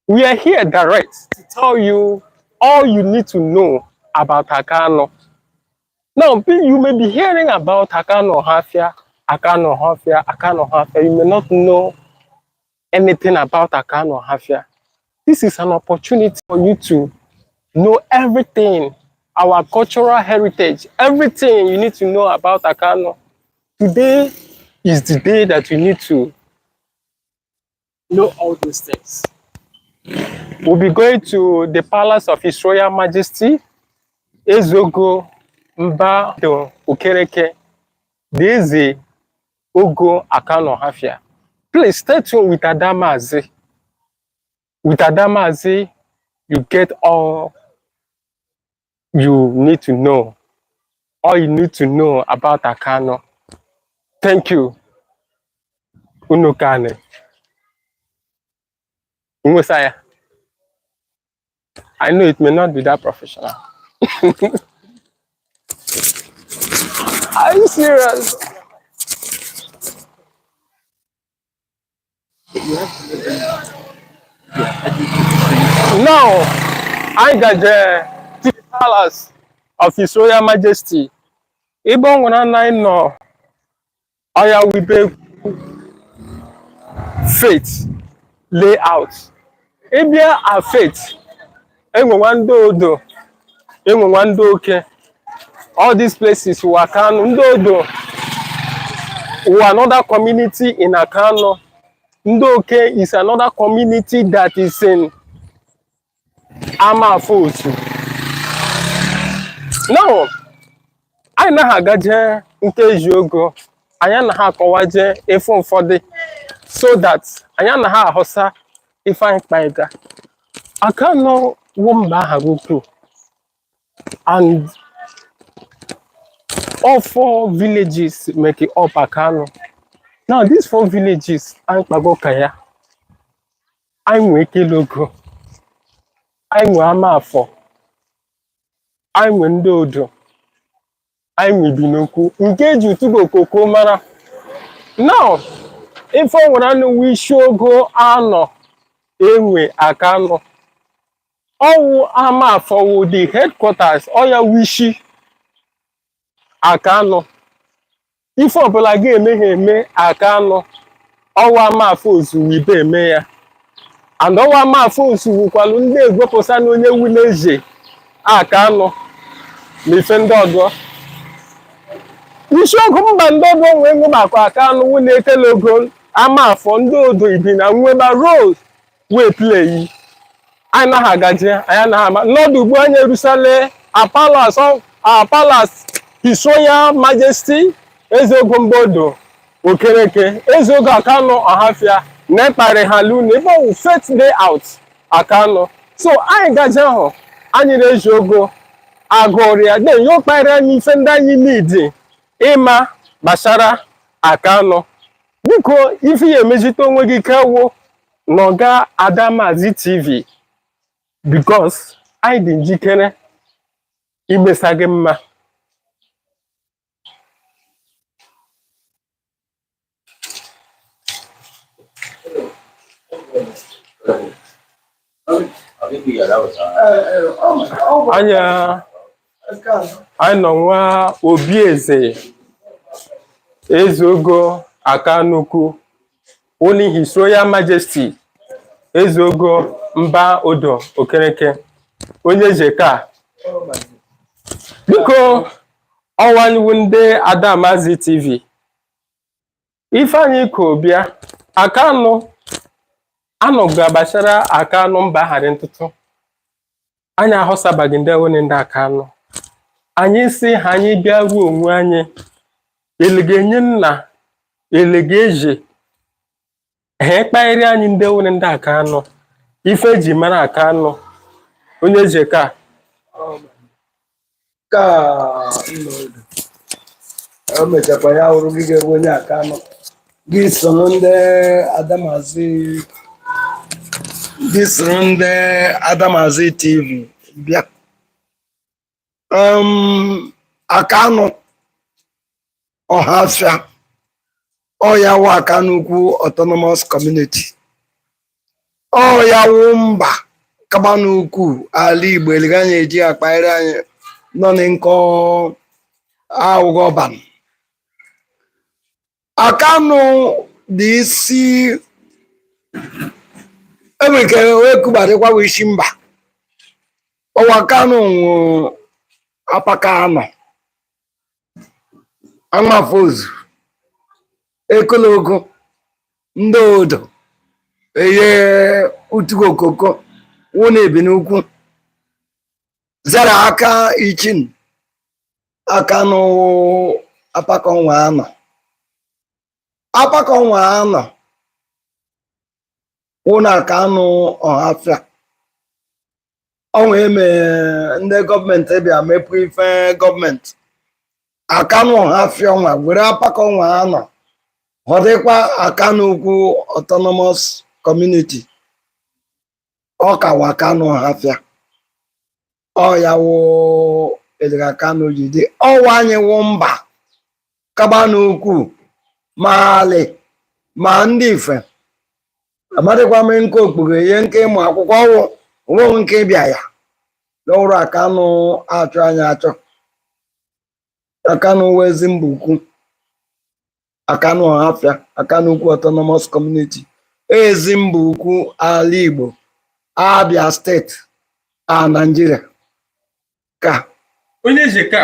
We are here direct to tell you all you need to know about Akanu. Now, you may be hearing about Akanu Ohafia, Akanu Ohafia, Akanu Ohafia. You may not know anything about Akanu Ohafia. This is an opportunity for you to know everything, our cultural heritage, everything you need to know about Akanu. Today is the day that you need to know all these things. We'll be going to the palace of His Royal Majesty, Ezeogo Mba Okereke, the Eze Ogo Akanu Ohafia. Please stay tuned with Adamazi. With Adamazi, you get all you need to know. All you need to know about Akanu. Thank you. Unokane. Nwesaya. I know it may not be that professional. Are you serious? Now, I got the palace of His Royal Majesty. Ebe ọ nwere anaghị nọ ọya wibe faith layout. Ịbịa a faith, enwewa ndị odo, enwewa ndị oke. All these places were Akanu. Ndị odo were another community in Akanu. Ndị oke is another community that is in Amafosu. Now, anyị naghị agaje nke Eziogo, anyị anaghị akọwaje ife ụfọdụ so that anyị anaghị ahụsa ife anyị kpaịga. Akanu wụ mba aha ukwu and all four villages make it up Akanu. Now these four villages anyị kpago ka ya, anyị nwee Ekelogo, anyị nwee Amafọ, anyị nwee ndị odo, anyị nwe Ibinokwu nke eji utugo okoko mara. Now, ife ọ nwere anụ isi ogo anọ enwe Akanu. Ọwụ Amafọ wụ the headquarters, ọya wishi Akanu. Ife ọbụla ga-eme ha eme Akanu, ọwụ Amafọ ozuwu ibe eme ya. And ọwụ Amafọ ozuwu kwalụ ndị egwepụsa na onye wuleze Akanu na ife ndị ọzọ. Isi ogo mba ndị ọdụ nwee nwebakwa Akanu wụ na Ekelogo, Amafọ, ndị odo ibi na nweba role wee play. Anyị naghị agaje, anyị anaghị ama. N'ọdụ ugbu anyị erusale a palace of our palace, His Royal Majesty Ezeogo Mbodo Okereke, Ezeogo Akanu Ohafia, na ịkparị ha lu na ebe ọwụ Faith Layout Akanu. So anyị gaje ahụ, anyị na-eji ogo agụrịa then yo kparị anyị ife ndị anyị need ịma gbasara Akanu. Biko ife ya emejite onwe gị kewu n'ọga Adamazi TV because anyị dị njikere imesa gị mma. Anyị anyị nọ nwa obi eze Ezeogo Akanukwu, only His Royal Majesty Ezeogo Mba Odo Okereke, onye jeka. Biko ọwanyịwu ndị Adamazi TV. Ifeanyị Kobia Akanu anọgụ gbasara Akanu mba ghara ntụtụ. Anyị ahụsabaghị ndị nwere ndị Akanu. Anyị si ha anyị bịa ruo onwe anyị elega enye nna elega eje ha ekpagharị anyị ndị nwere ndị Akanu ife eji mara Akanu onye eze ka Ka nna odo o mechakwa ya hụrụ gị ga-ebu onye Akanu gị soro ndị Adamazi gị soro ndị Adamazi TV bịa. Akanu Ọhafịa ọya wụ Akanu Ukwu Autonomous Community. Ọ ya wụ mba kaba n'ukwu ala Igbo eliga anyị eji akpaghịrị anyị nọ na nkọ awụghị ọban. Akanụ dị isi enwere ike wee kubadịkwa wụ isi mba. Ọwa Akanụ nwụ apaka anọ amafozu ekologo ndị odo eye utugo okoko wụ na ebi n'ukwu zara aka ichin Akanụ apaka ọnwa anọ apaka ọnwa anọ wụ na Akanụ Ọhafịa ọnwa eme ndị gọọmenti bịa mepụ ife gọọmenti Akanụ Ọhafịa ọnwa were apaka ọnwa anọ họdịkwa Akanụ Ukwu Autonomous Community ọkawa Akanụ Ọhafịa ọ ya wụ edere Akanụ ji dị ọwa anyị wụ mba kaba n'ukwu ma alị ma ndị ife amadịkwa m nke okpughe ihe nke ịmụ akwụkwọ ọwụ onweghị nke ịbịa ya n'ọrụ Akanụ achọ anyị achọ. Akanụ wụ ezi mba ukwu Akanụ Ọhafịa Akanụ Ukwu Autonomous Community ezi mba ukwu ala Igbo Abia steeti a Naịjirịa ka. Onye eze ka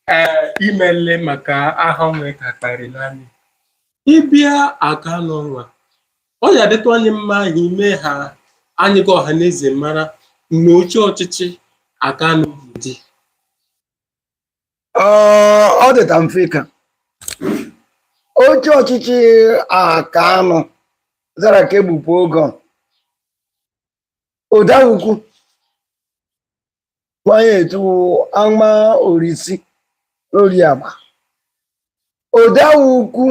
ee imele maka aha onwe ka kparịrị anyị ịbịa Akanụ nwa ọ ya adịtụ anyị mma ahụ ime ha anyị ga ọha na eze mara na oche ọchịchị Akanụ dị. Ọ dịta mfe ka oche ọchịchị Akanụ zara ka egbupụ oge Odawukwu nwanyị etu ama orisi ori agba Odawukwu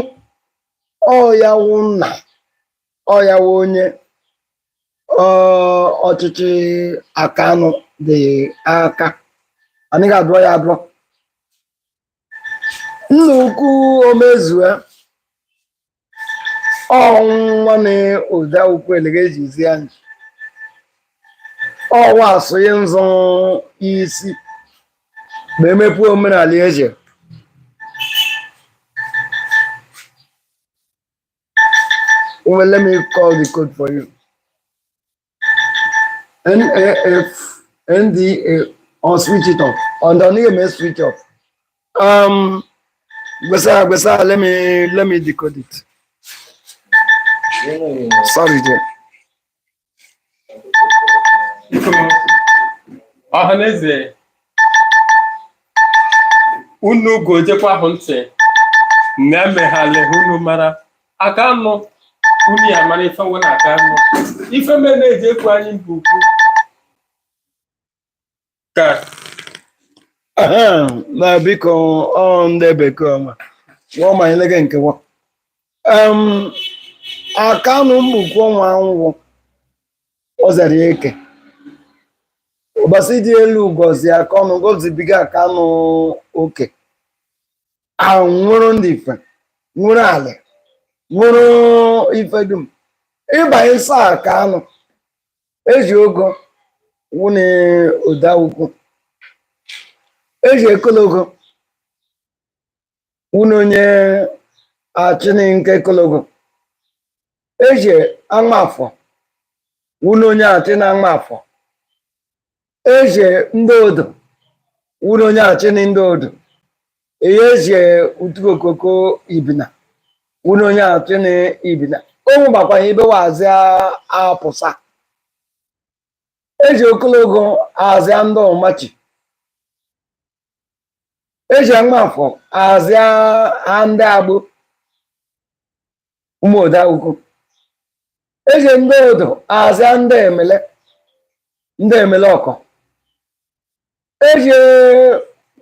ọyawu nna ọyawu onye ọchịchị Akanụ dị aka anyị ga-adụọ ya adụọ nna ukwu omezue ọnwa na Odawukwu elega ejizi anyị ọwa asụghị nzụ isi ma emepụ omenala eji. Well, let me call the code for you. NAF NDA or switch it off. On the new switch off. Gbesa, Gbesa, let me decode it. Sorry, dear. Ọhaneze unu gojekwa ahụ ntị na emeghala unu mara Akanụ unu ya mara ife nwe na Akanụ ife mere na-eji ekwu anyị mba ukwu ka. Na biko ọ ndị bekee ọma nwa ma anyị lege nke nwa Akanụ mbukwu ọnwa anwụ ọ zara eke ụbọchị dị elu gọzie Akanụ gọzibiga Akanụ oke anwụrụ ndị ife nwụrụ ala nwụrụ ife dum ịbanye nsọ Akanụ eji ogo wụna Odawukwu eji ekologo wụna onye achịnị nke ekologo eji amafọ wụna onye achị na amafọ eji ndị odo wụna onye achịnị ndị odo ihe eji utukokoko ibina wụna onye achịnị ibina o nwebakwa ibe wazi apụsa eji okologo azịa ndị ọmachi eji amafọ azịa ha ndị agbụ ụmụ Odawukwu eji ndị odo azịa ndị emele ndị emele ọkọ eji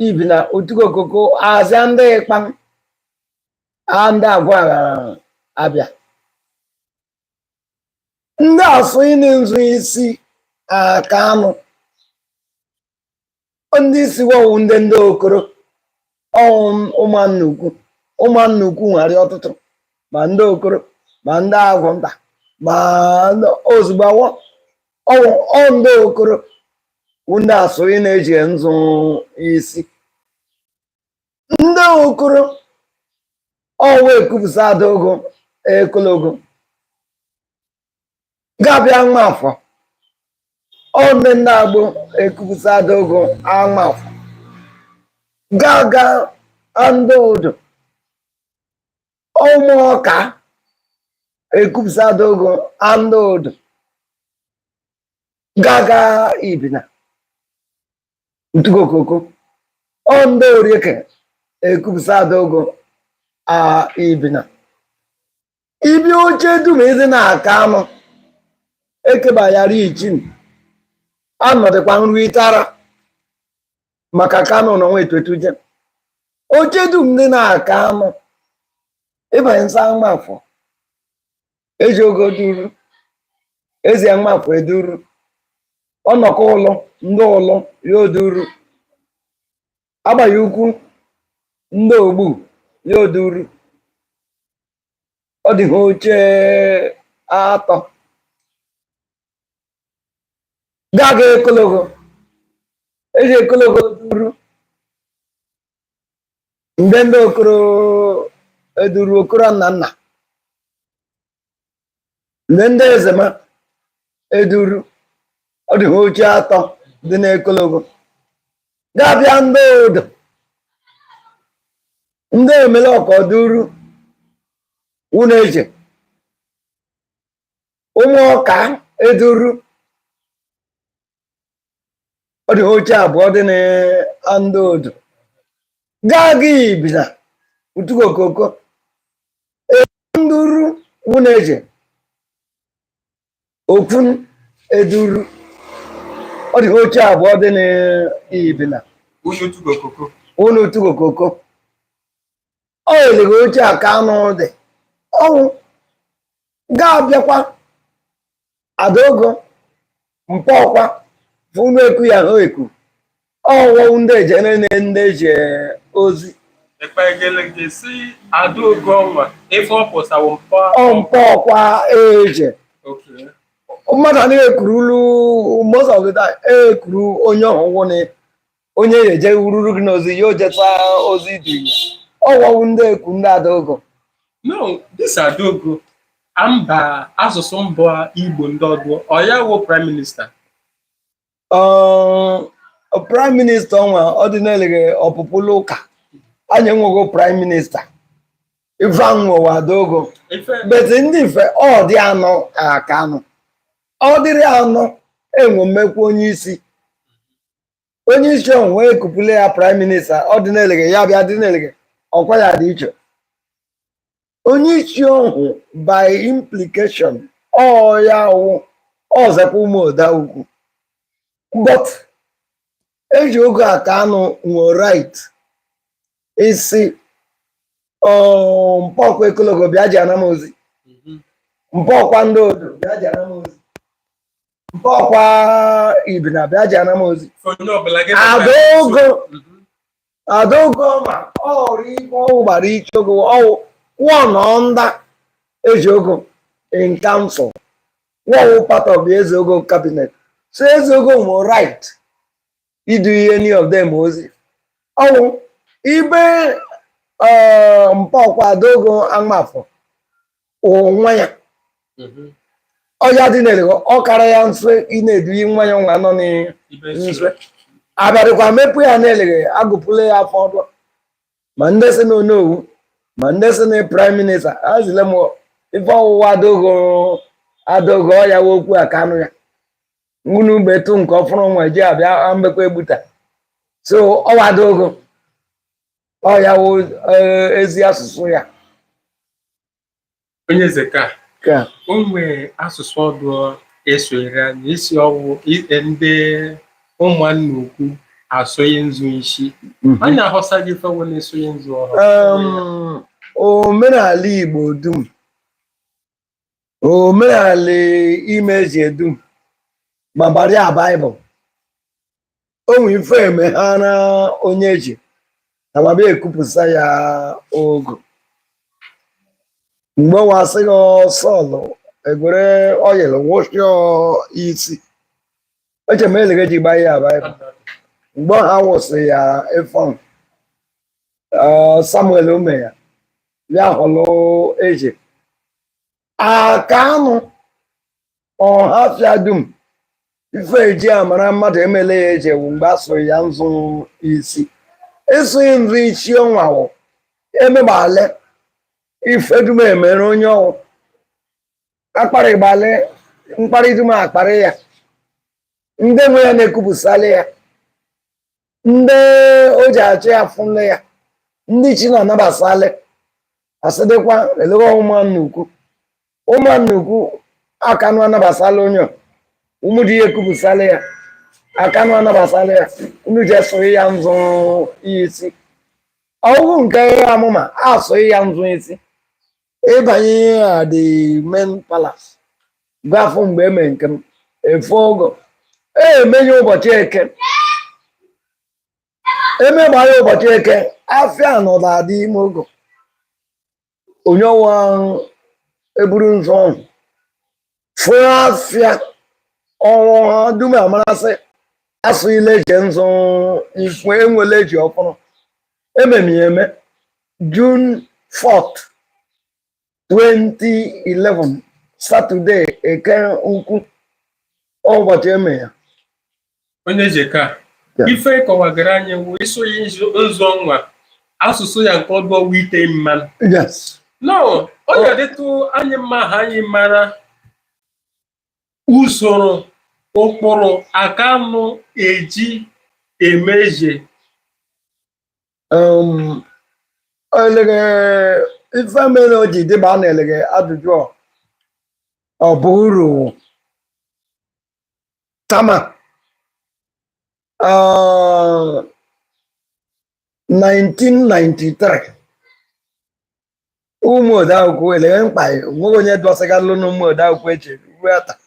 ibina otukokoko azịa ndị ịkpa ha ndị agwa abịa ndị asụ ịnị nzu isi Akanụ ndị isi wọwụ ndị ndị okoro ọwụ ụmụnna ukwu ụmụnna ukwu nwere ọtụtụ ma ndị okoro ma ndị agwụ nta. Ma ozugbo awọ ọwụ ọ ndị okoro wụ ndị asụ ị na-eji nzụ isi ndị okoro ọwụ ekwupụsa adaogo ekologo gabịa nwa afọ ọ ndị nna agbụ ekwupụsa adaogo anwa afọ gaga ndị odo ụmụ ọka ekwupụsa adaogo ndị odo gaga ibina ntugokoko ọ ndị orieke ekwupụsa adaogo a ibina ibi oche dum ịdị na-aka anụ ekebayara ichin anọdịkwa nri tara maka kanụ nọ nwa etuetuje oche dum ndị na-aka anụ ịbanye nsa mgbafọ eji ogo duru ezi mgbafọ eduru ọnọkọ ụlọ ndị ụlọ ya oduru agbaghị ukwu ndị ogbu ya oduru ọ dị ha oche atọ gaga ekologo eji ekologo duru mgbe ndị okoro eduru okoro nna nna mgbe ndị ezema eduru ọ dị ha oche atọ dị n'ekologo gabịa ndị odo ndị emele ọkọ duru unu eche ụmụ ọka eduru ọ dị oche abụọ dị na ndị odo gaa gị ibina utukokoko nduru unu eche okwu eduru ọ dị oche abụọ dị na ibina Unu tugokoko. unu utukokoko ọ eleghị oche a ka anụ dị ọnwụ ga-abịakwa adaogo mpọkwa funu eku ya hụ eku ọwụ ndị ejere na ndị eji ozi Ekpegelege si adaogo ọnwa ife ọ pụsawo mpọ. Ọ mpọkwa eje. Okay. Mmadụ anaghị ekurulu most of the time ekuru onye ọhụwụ na onye ya eje ruru gị n'ozi ya ojeta ozi dị ya ọwọwụ ndị eku ndị adaogo. No, this adaogo amba asụsụ mba Igbo ndị ọdụ ọ ya wụ prime minister. Prime minister ọnwa ọdịnala ọpụpụlụ ụka anyị enwego prime minister ife adaogo Ife beti ndị ife ọ dị anọ aka anọ ọ dịrị anọ enwe mmekwa onye isi onye isi ọhụ wee kupụle ya prime minister ọdịnala ya bịa dịnala ọkwa ya dị iche onye isi ọhụ by implication ọ ya wụ ọzọkwa ụmụ oda ukwu but eji oge a ka anụ nwere right isi mpọkwa ekologo bịa ji ana m ozi mpọkwa ndị odo bịa ji ana m ozi mpọkwa ibina bịa ji ana m ozi onye ọbụla gị adaogo adaogo ma ọrụ ife ọwụ gbara iche ogo ọwụ one under eji ogo in council wọwụ part of the ezeogo cabinet, so ezeogo nwere right idu ihe any of them ozi ọwụ ibe mpọkwa adaogo amafọ nwa ya ọya dị n'elu ọ kara ya nso ị na-edu nwa ya nwa nọ nso abịarịkwa mepụ ya n'eleghe agụpụla ya afọ ọdụ ma ndị si na onowu ma ndị si na prime minister azile m ife ọwụwa adogo adogo ọya okwu a ka anụ ya unu gbetu nke ọfụrụ nwa ji abịa mbekwa egbuta so ọwa adogo ọya wụ ezi asụsụ ya. Onye eze ka ka o nwee asụsụ ọdụ esonyere anyị isi ọwụ ndị ụmụnna ukwu asonye nzu isi anyị aghọsaghị ife wụ na-esonye nzu ọhụrụ. Omenala Igbo dum omenala imeji dum gbabara ya Baịbụl o nwe ife eme ha na onye ji na mabịa ekwupụta ya ogo mgbe wasịghị Sọlụ Egwere oil wụsịọ isi. Eche m elege ji gbaa ya Baịbụl mgbe ha wụsị ya efọn. Samuel ome ya ya hụlụ eje aka anụ ọhafịa dum ife eji amara mmadụ emele ya eje wụ mgbe asụrụ ya nzụ isi. Ịsụghị nzụ isi ọnwa wụ emegbale ife dum emere onye ọwụ akparịgbalị mkparị dum akparị ya, ndị nwe ya na-ekwupụsali ya, ndị o ji achị ya fụnle ya, ndị chi na-anabasali asịdịkwa elego ụmụnna ukwu ụmụnna ukwu akanụ anabasala onye ụmụ di ya ekwupụsala ya, akanụ anabasala ya, unu ji esụghị ya nzụ isi. Ọgwụgwụ nke amụma asụghị ya nzụ isi. Ịbanye ya the main palace gafụ mgbe eme nke m efe ogo emenye ụbọchị eke, emegba ya ụbọchị eke, afịa nọdụ adị ime ogo onye ọnwa eburu nzọ ọhụ fụ afịa ọnwụ ha dum amarasị asụghịla eji nzụ ikwu enwela eji ọfụrụ ememi eme June 4th 2011, Saturday, eke ukwu, ụbọchị eme ya. Onye jeka ife kọwagara anyị wụ ịsụghị nzụ ọnwa asụsụ ya nke ọdụ ọwụ ite mmanụ. Yes. No, ọ ga-adịtụ anyị mma ha anyị mara usoro ụkpụrụ akanụ eji emeje. Elege ife mere o ji dịba a na-elege ajụjụ ọ bụ uru tama 1993 ụmụ odeakwụkwọ elege mkpa nweghị onye dọsịgalụ n'ụmụ odeakwụkwọ eche ruo taa.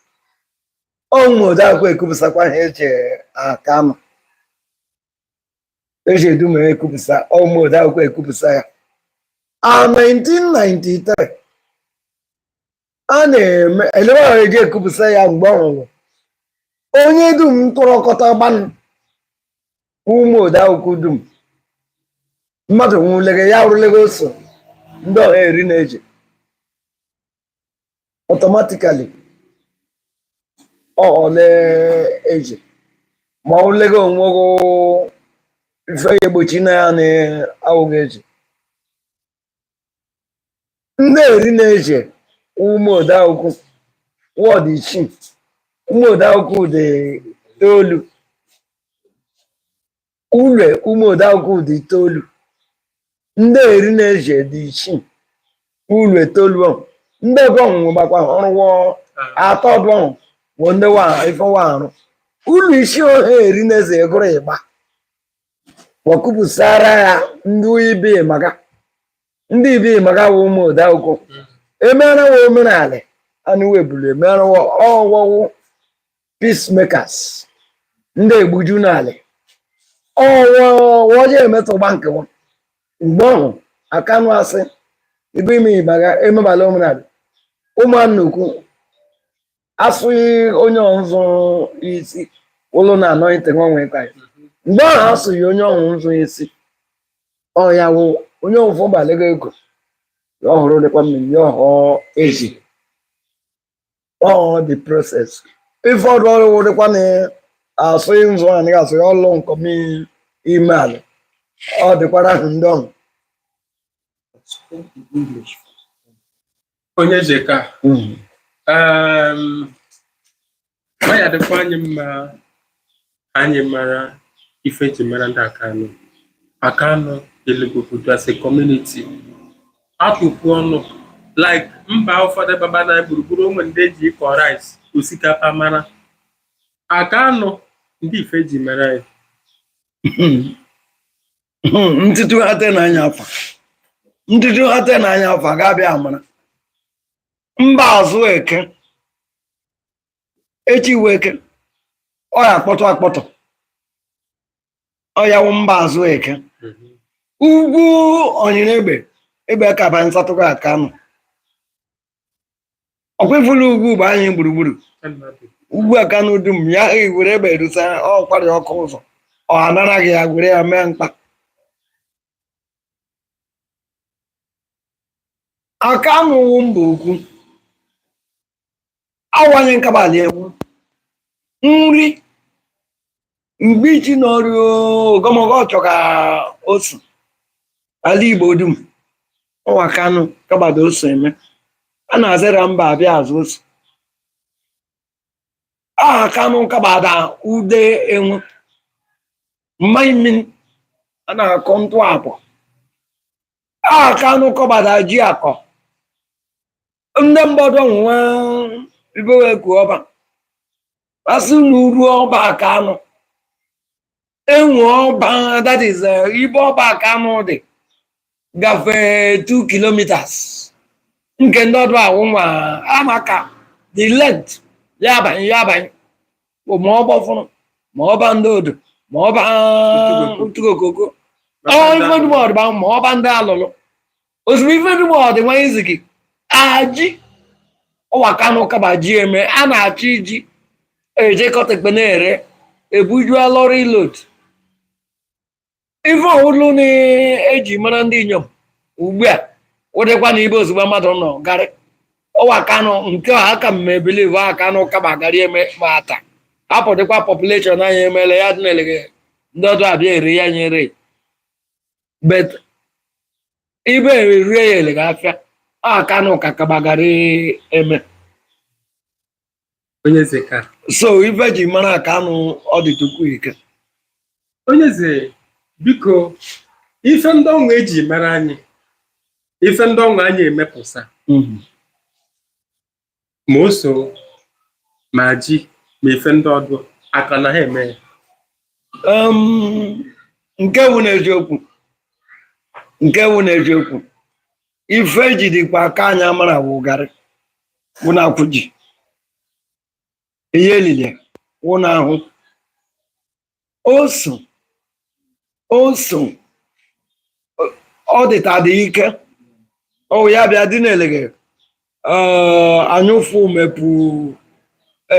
Ụmụ odeakwụkwọ ekwupụsakwa ha eche aka nọ eji edum ekwupụsa ụmụ odeakwụkwọ ekwupụsa ya a 1993 a na-eme elebe ahụ eji ekwupụsa ya. Mgbe ọ hụrụ onye dum tụrọkọta gbanụ ụmụ odeakwụkwọ dum mmadụ nwụlege ya rụlege oso ndị ọha eri na-eji automatically ọhọle eji ma ọ lega onwego ife ya egbochi na ya na awụghị eji ndị eri na-eji ụmụ odeakwụkwọ wọdụ isii, ụmụ odeakwụkwọ dị itoolu, ụlọ ụmụ odeakwụkwọ dị itoolu, ndị eri na-eji dị isii, ụlọ itoolu ahụ ndị ebe ọnwụnwụ gbakwa ọrụwọ atọ ọdụ ọhụ bụ ndị wa ife wa arụ ụlọ isi ohe eri na-eze egoro ịgba wakupụsara ya ndị ibe maka ndị ibe maka wụ ụmụ odeakwụkwọ emere wa omenala anụ webulu emere wa ọwọwụ peacemakers ndị egbuju n'ala ọwọ ọjọọ emetụgba nkewa. Mgbe ọhụ akanụ asị ibe ime ịbaga emebala omenala ụmụnnukwu asụghị onye ọzọ isi ụlọ na anointing nwanwe ka ya. Mgbe ahụ asụghị onye ọhụ nzụ isi ọ ya wụ onye ọfụ gbalego ego ya ọhụrụ dịkwa mmiri ya ọhụọ ezi ọ the process ife ọdụ ọrụ dịkwa na asụghị nzụ anyị asụghị ọlụ nkọm ime ala ọ dịkwara ahụ ndị ọhụ. Onye jeka ọ ya dịkwa anyị mma anyị mara ife eji mara ndị Akanụ Akanụ Elugwu as a community atụpụ ọnụ like mba ụfọdụ baba na gburugburu onwe ndị eji ịkọ rice osikapa mara Akanụ ndị ife eji mara ya. Ntụtụ ate n'anya afa ntụtụ ate n'anya afa ga-abịa amara mba azụ eke echi iwe eke ọ ya akpọtụ akpọtụ ọ ya wụ mba azụ eke ugwu onyere egbe egbe kaba nsatụgo aka nọ. Ọkwa ifulu ugwu bụ anyị gburugburu ugwu Akanụ dum ya were egbe rusa ọkwari ọkụ ụzọ ọ anaraghị ya were ya mee mkpa. Akanụ wụ mba ukwu awanye nkabali ewu nri mgbe ichi n'ọrụ ogomogo ọchọ ka osu ala Igbo dum ọwa Akanụ kabado ose eme a na-azera mba abịa azụ ose aha Akanụ kabada ude enwe mmanya mmiri a na-akọ ntụ akpọ aha Akanụ kọbada ji akọ ndị mgbọdọ nwe ibeweku ọba asị na uru ọba Akanụ enwe ọba, that is ibe ọba Akanụ dị gafee 2 kilometers nke ndị ọdụ awụ nwa amaka the length ya abanye ya abanye ma ọ gbọfụrụ ma ọba ndị odo ma ọba ntụgokoko ọ ife dum ọdịba ma ọba ndị alụlụ ozugbo ife dum ọdị nwa izigi aji ọwa Kanụ kaba ji eme a na-achọ iji ejekọta ekpe na-ere ebujua lorry load. Ife ọwụlụ na-eji mara ndị inyom ugbu a ụdịkwa na ibe ozugbo mmadụ nọ garị ọwa Kanụ nke a aka m ebelive Akanụ kaba garị eme ma ata hapụdịkwa population anyị emele ya dị na-eleghe ndị ọdụ abịa ere ya nyere but ibe erie ya elega afịa Akanụ ka kaba garị eme. Onye eze ka So ife ji mara Akanụ ọ dị tupu ike. Onye eze, biko, ife ndị ọnwa eji mara anyị, ife ndị ọnwa anyị emepụsa ma ose ma ji ma ife ndị ọdụ aka na ha eme ya. Nke wụ n'eziokwu, nke wụ n'eziokwu, ife ejidikwa aka anyị amara wụ garị wụ na akwụ ji ihe elile wụ na ahụ oso oso ọ dịta dị ike ọ ya bịa dị n'elege anyụfụ mepụ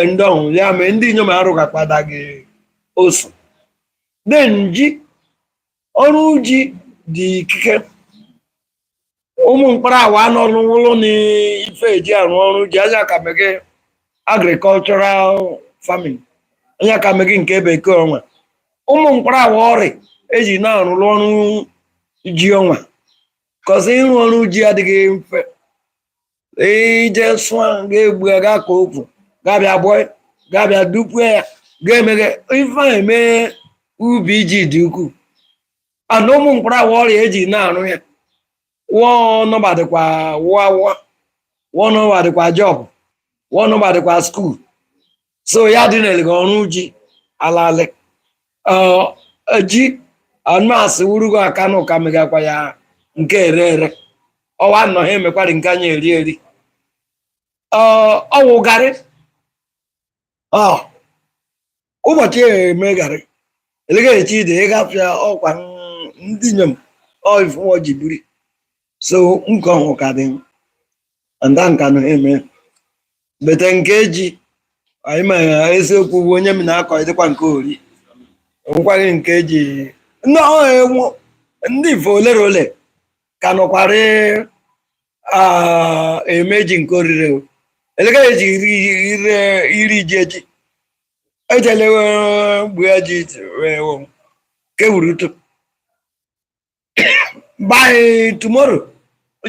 ndị ọhụ ya mee ndị inyom arụgakpada gị ose. Then ji ọrụ ji dị ikike ụmụ mkpara awa nọ n'ụlọ n'ife eji arụ ọrụ ji anya ka mege agricultural farming anya ka mege nke bekee ọnwa ụmụ mkpara awa ọrị eji na-arụrụ ọrụ ji ọnwa kọsị ịrụ ọrụ ji adịghị mfe ije sụa ga-egbu ya ga ka okwu ga-abịa bụọ ga-abịa dupue ya ga-emeghe ife a eme ubi ji dị ukwuu ana ụmụ mkpụrụ awa ọrịa eji na-arụ ya wụọ nọbadịkwa wụọ wụọ wụọ nọbadịkwa job wụọ nọbadịkwa school so ya dị n'elega ọrụ ji alalị ji anụmasị wurugo Akanụ ka megakwa ya nke ere ere ọwa nọ ha emekwari nke anyị eri eri ọwụ garị ọ ụbọchị eme garị elega echi dị ịgafịa ọkwa ndị inyom ọ ifụwọ ji buri so nke ọhụ ka dị nda nka nọ eme bete nke ji anyị ma eziokwu bụ onye m na-akọ dịkwa nke ori nkwaghị nke ji ndị ọhụ enwo ndị ifo olere ole ka nọkwara eme ji nke orire o. Elega eji iri ji echi ejele gbuo ji kewurutu by tomorrow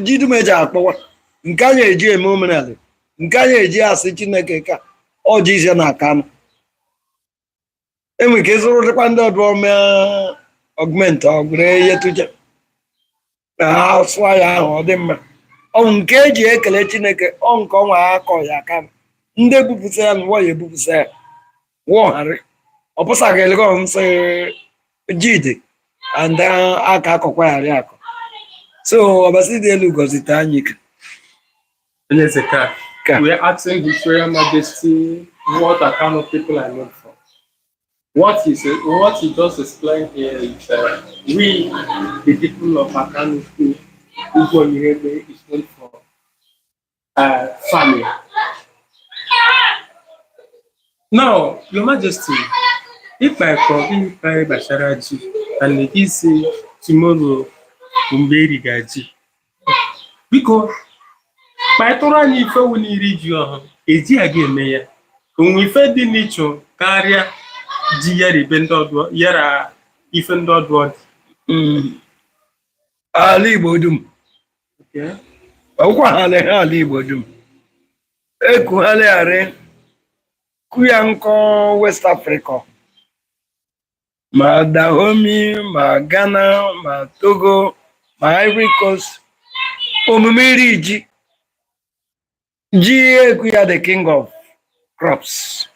ji dum eji akpọwa nke anyị eji eme omenala nke anyị eji asị Chineke ka ọ ji ise na Akanụ enwe ike ịzụrụ dịkwa ndị ọdụ ome augment ọgwụrụ ihe tụje na ha sụọ ya ahụ ọ dị mma ọ bụ nke eji ekele Chineke ọ nke ọnwa akọ ya aka ndị ebupụta ya n'ụwa ya ebupụta ya wụgharị ọ pụsaghị elego nsị jide and aka akọkwa ya akọ so ọbasi dị elu gọzite anyị ike. Onye eze ka Ka. We are asking His Royal Majesty what Akanu people are known for. What he just explained here is we, the people of Akanu, Ugwuonyi Iheme, is known for farming. Now, Your Majesty, ịkpa ịkpa gbasara ji and isi tomorrow bụ mgbe eriga ji. Biko, kpaịtụrụ anyị ife wụ n'iri ji ọhụ, eji a ga-eme ya. Onwe ife dị n'ịchụ karịa ji yara ibe ndị ọdụ yara ife ndị ọdụ ọ dị. Ala Igbo dum. Okay. Ọkwa ha ha ala Igbo dum ekugharịgharị kuya nkọ West Africa, ma Dahomey, ma Ghana, ma Togo, ma Ivory Coast. Omume iri ji, ji eku ya the king of crops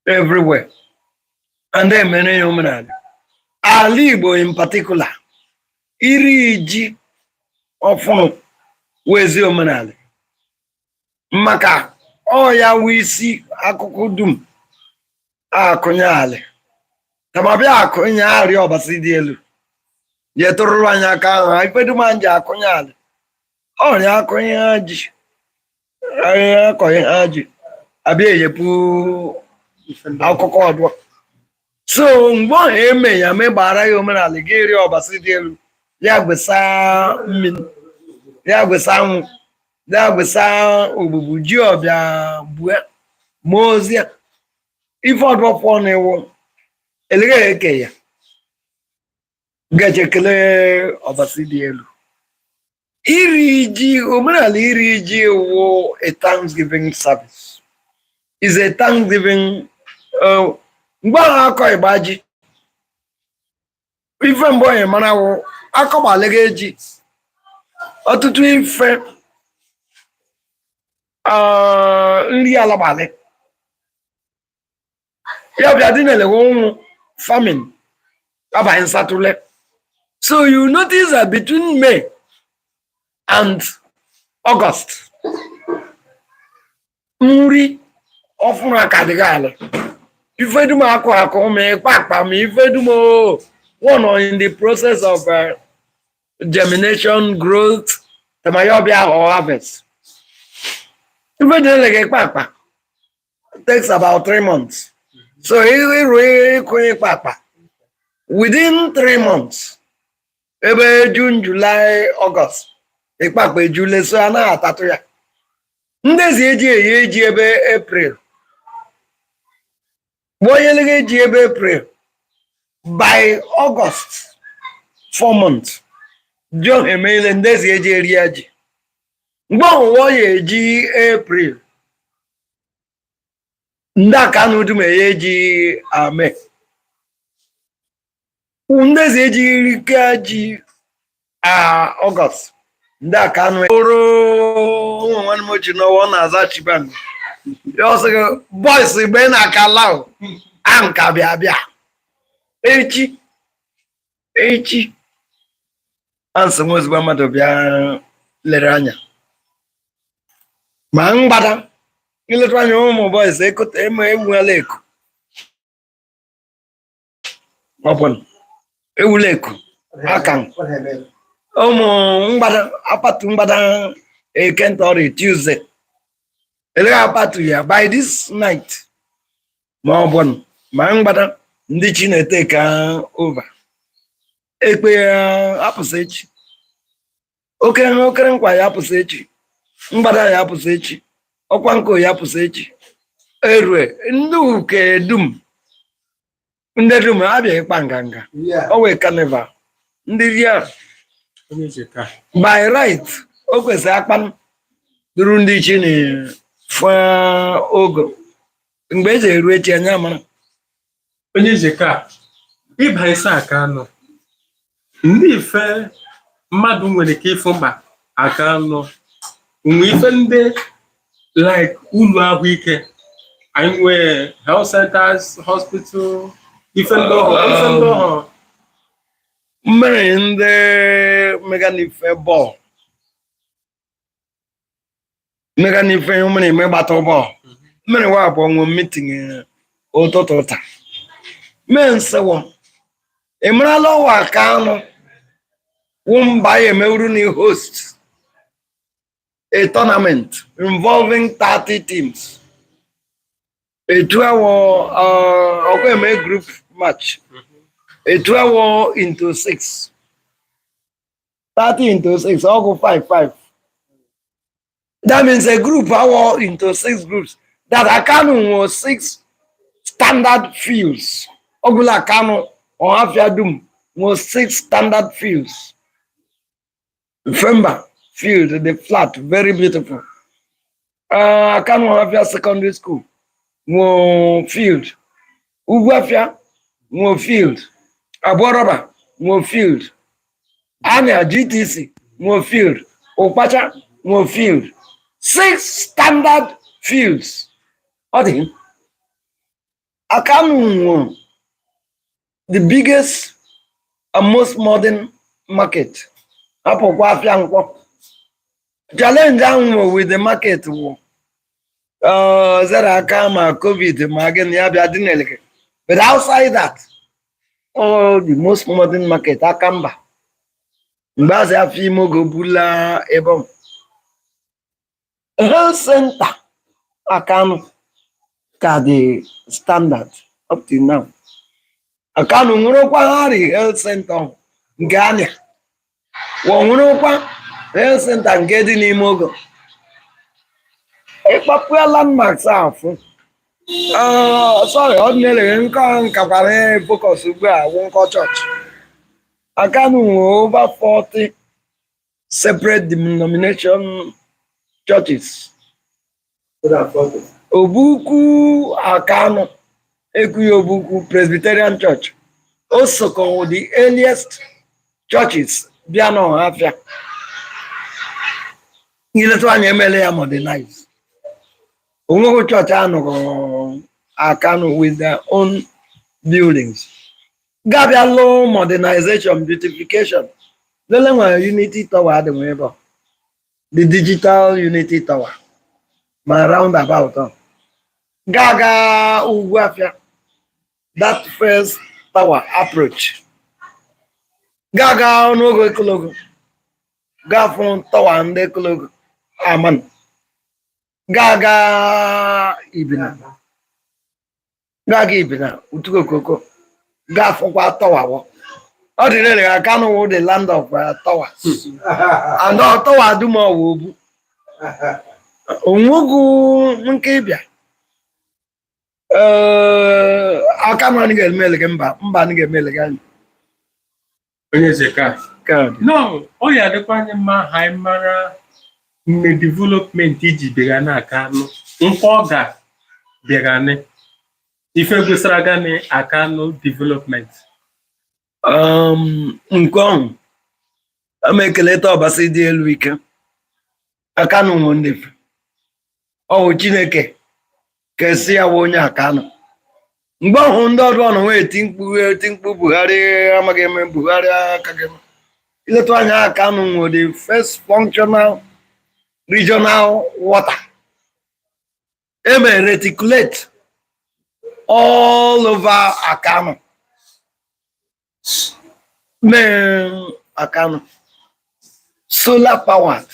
everywhere, and emere ya omenala ala Igbo in particular. Iri ji ọfụrụ wezi omenala maka ọ ya wụ isi akụkụ dum akụnye alị tamabịa akụnye arịa ọbasi dị elu je tụrụrụ anyị aka ahụ ife dum anyị ji akụnye alị ọrịa akụnye ha ji akọnye ha ji abịa eyepụ akụkọ ọdụ. So mgbe ọha eme ya megbara ya omenala gị rie ọbasi dị elu, ya gwesa mmiri, ya gwesa anwụ, ya gwesa ogbugbu ji ọbịa bue ma ozi ya ife ọdụ pụọ na iwu elegha eke ya gaje kelee ọbasi dị elu. Iri ji, omenala iri ji wụ a thanksgiving service, is a thanksgiving. Mgbe ahụ akọ ịgba ji, ife mbụ onye mara wụ akọgbalega ji ọtụtụ ife nri alagbalị ya bịa dị na-elewe ụnwụ, famine abaghị nsatụle. So you notice that between May and August, nri ọfụrụ aka dịghị ala ife dum akụ akụ ma ịkpa akpa ma ife dum o one or in the process of germination, growth, tamaya ọbịa or harvest. Ife dị ele ịkpa akpa takes about 3 months. So ịrụ ịkụ ịkpa akpa within 3 months, ebe June, July, August, ịkpa akpa ejule. So a naghị atatụ ya. Ndezi eji eyi eji ebe April bụ onye lega eji ebe April, by August, 4 months ji ọha emeile. Ndezi eji eri ya ji mgbe ọwụwa ya eji April, ndị aka dum eye eji ame ndezi eji rike ji a August. Ndị aka anụ ụrụ ụmụ nwanne m ochie n'ọwa ọ na-aza Chiban ya, ọ sị gị boys mgbe ị na-aka lao a nka bịa bịa echi echi ansị nwa ozugbo mmadụ bịa lere anya ma mgbada ileta anya ụmụ boys ekote ema ewuela eku ọ bụ ewula eku aka ụmụ mgbada apatu mgbada ekentọrị Tuesday elegha apatu ya by this night ma ọ bụ ma mgbada ndị chi na-ete ka over ekpe ya apụsị echi okere okere nkwa ya apụsị echi, mgbada ya apụsị echi, ọkwa nkụ ya apụsị echi, erue ndị uke dum ndị dum abịa ịkpa nganga o wee carnival ndị ria. Onye ji ka By right o kwesịrị akpan duru ndị chi na fụ ogo mgbe eji eru echi anya mara. Onye ji ka ịba isi aka anụ ndị ife mmadụ nwere ike ịfụ mkpa aka anụ nwe ife ndị like ụlọ ahụike anyị nwee health centers, hospital, ife ndị ọhụrụ ife ndị ọhụrụ. Mmiri ndị mega n'ife bọọlụ mega n'ife mmiri eme gbata bọọlụ mmiri wa abụọ nwe meeting ụtụtụ taa mee nsịwọ ị marala ọwa aka anụ wụ mba ya emewuru na host a tournament involving 30 teams. Etu awọ ọkwa eme group match. Etu awọ into six. 30 into six, ọgụ five five. That means a group awọ into six groups. That Akanu was six standard fields. Ọgụla Akanu Ọhafịa dum was six standard fields. Femba field, the flat, very beautiful. Akanu Ọhafịa Secondary School nwe field. Ugwuafia nwe field. Abụọrọba nwe field. Anya GTC nwe field. Ụkpacha nwe field. Six standard fields. Ọ dị. Akanu nwe the biggest and most modern market. Hapụkwa afịa Nkwọ. Challenge ahụ nwe with the market wụ zere aka ma COVID ma gịnị ya bịa dị n'eleke. But outside that, all the most modern market aka mba. Mgbe azị afọ ime oge bula ebe ọ. Health center Akanu ka dị standard up till now. Akanu nwerekwa hari health center nke anya. Wọ nwerekwa health center nke dị n'ime ogo. Ịkpapụ ya landmarks afụ. Sorry, ọ dị na-eleghị nkọ nkakwara focus ugbu a wụ nkọ chọọchị. Akanu nwere over 40 separate denomination churches. Obukwu Akanu ekwughị Obukwu Presbyterian Church. O sokọ the earliest churches bịa n'Ọhafịa. Iletụ anya emele ya modernize. Onweghị chọọchị anọrọ Akanu with their own buildings. Gabịa lụọ modernization, beautification. Lele nwere Unity Tower adị nwe ebe a. The digital Unity Tower. Ma roundabout ọ. Ga-aga ugwu afịa. That first tower approach. Ga-aga n'ogo ekologo. Gaa fụ tower ndị ekologo. Aman. Ga-aga Ibina. Ga-aga Ibina, Utukokoko. Gaa fụkwa tower wọ. Ọ dị lele Akanu wụ the land of towers. And ọ tower dum ọwụ obu. Onwegwu nke ịbịa. Ee, Akanu anyị ga-eme elege mba, mba anyị ga-eme elege anyị. Onye eze ka. Ka dị. No, ọ ya adịkwa anyị mma ha anyị mara mme development iji bịara na Akanu. Nkwa ọ ga bịara ni. Ife gosara gani Akanu development. Nke ọhụ, ama ekeleta Ọbasi dị elu ike. Akanu nwe ndị ọ wụ Chineke kesi ya wụ onye Akanu. Mgbe ọhụ ndị ọdụ ọnụ wee eti mkpu eti mkpu Buhari amaghị eme, Buhari akaghị eme. Iletụ anya Akanu nwe the first functional regional water. Eme reticulate all over Akanu. Mee Akanu solar powered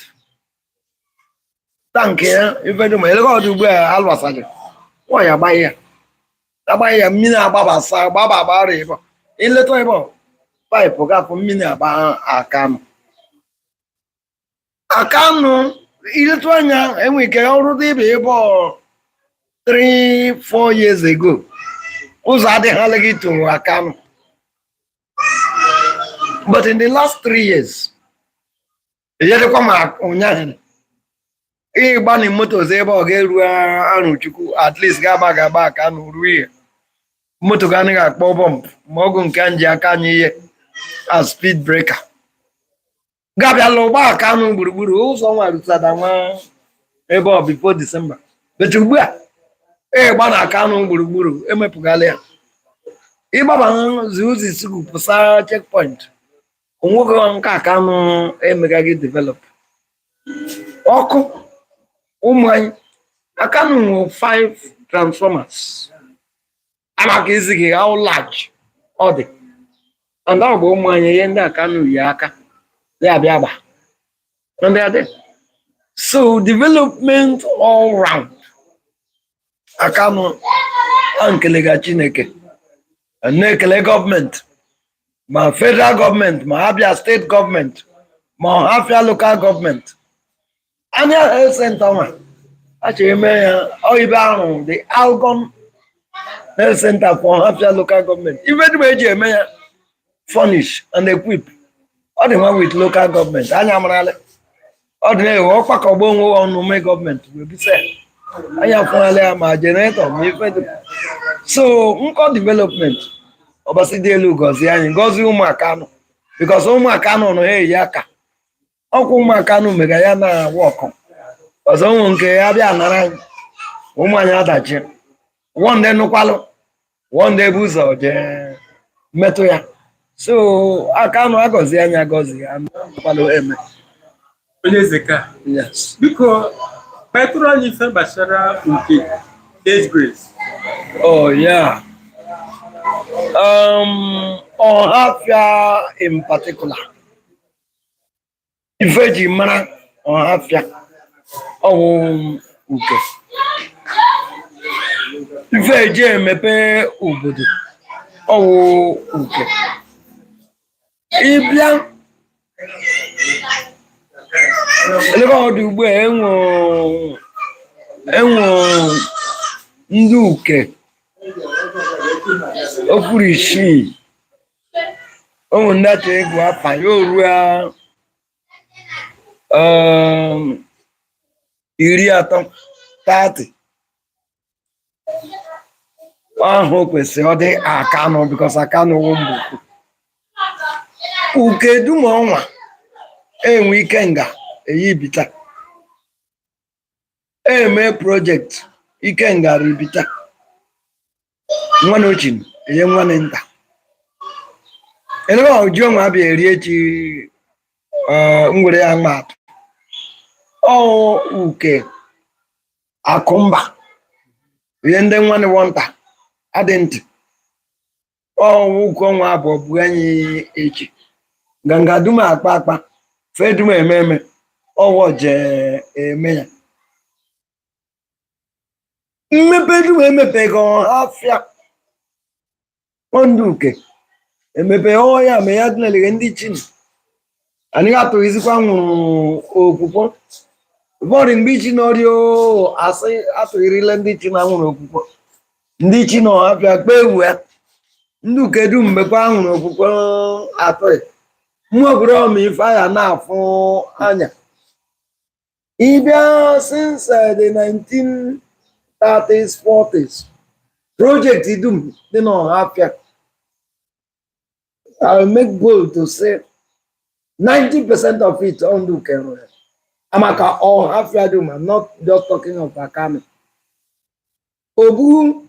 tank ya ife dị ma elego ọdụ ugbu a alụsaghị nwanyị agbaghị ya agbaghị ya mmiri agbabasa agbaba agbara ebe ileta ebe paịpụ gafụ mmiri agba Akanu. Akanu iletụ anya enwe ike ọrụ dị ibe ebe ọ 3 4 years ago ụzọ adịghịla gị tụrụ Akanu, but in the last 3 years ejedekwa ma ụnyaahụ ịgba na moto ọzọ ebe ọ ga-eru Arụchukwu, at least ga-agba ga-agba Akanu ruo ihe moto ga anaghị akpọ bump ma ọgụ nke nji aka anyị ihe a speed breaker gabịala ụgbọ Akanu gburugburu ụzọ nwa rutada nwa ebe ọ before December, but ugbu a ịgba na Akanu gburugburu emepụgala ya ịgbaba zi ụzọ isugu pụsa checkpoint onwego nke Akanu emegaghị develop. Ọkụ ụmụ anyị, Akanu nwere five transformers amaka isi gị how large ọ dị and ọ bụ ụmụ anyị ihe ndị Akanu yi aka ya bịa gba ndị adị. So development all round Akanu. A nkelega Chineke, na-ekele gọọmenti, ma federal gọọmenti, ma Abia Steeti gọọmenti, ma Ọhafịa local gọọmenti. Anya health center nwa a chọrọ ime ya oyibe ahụ, the Algon Health Center for Ọhafịa local gọọmenti, ife dum eji eme ya, furnish and equip, ọ dị nwa with local gọọmenti. Anya amarala ọ dị na-ewe ọkpakọgba onwe ọnụ mee gọọmenti wee busa ya. Anya fụnala ya, ma generator, ma ife dị so nkọ development. Ọbasi dị elu gọzie anyị, gọzie ụmụaka nọ, because ụmụaka nọ nọ ha eyi aka ọkwa ụmụaka nọ mega ya na wọkụ ọzọ ụmụ nke ya bịa nara anyị, ụmụ anyị adachi wọnde nụkwalụ wọnde bụ ụzọ jee metụ ya. So aka nụ agọzie anyị, agọzie anụkwalụ eme. Onye eze ka Yes. Biko, kpetụrụ anyị ife gbasara nke age grade. Oh yeah. Ọhafịa in particular. Ife ji mara Ọhafịa ọwụ uke. Ife eji emepe obodo ọwụ uke. Ịbịa ebe ọ dị ugbu a, enwe ndị uke okpuru isii, ụmụ ndị achọ egwu afa ya oruo 30, 30 ahụ kwesịrị ọ dị Akanụ, because Akanụ wụ mbụ uke dum ọnwa enwe ike nga eyibita eme project ikenga ribita nwanne ochin enye nwanne nta elebe oji onwe abịa eri echi ngwere ya mma atụ ọ uke akụmba ihe ndị nwanne wọnta adị ntị ọwụ uke ọnwa abụọ bụ anyị echi nganga dum akpa akpa fe dum eme eme ọwọ jee eme ya mmepe dum emepego Ọhafịa ndụ uke emepe ọya ma ya dịnaleghe ndị chin anyị atụghịzikwa nwụrụ okwukwo bọrị mgbe ichi n'ọrịa asị atụghirile ndị chi na nwụrụ okwukwo ndị chi na Ọhafịa kpee ewu ya ndị uke dum mekwa nwụrụ okwukwo atụghị mmụọ obodo ọma ife anya na-afụ anya ịbịa since the 1930s, 40s, project dum dị n'Ọhafịa, I make bold to say 90% of it on ndị uke rụrụ ya. Amaka Ọhafịa dum, I'm not just talking of Akanu. Obu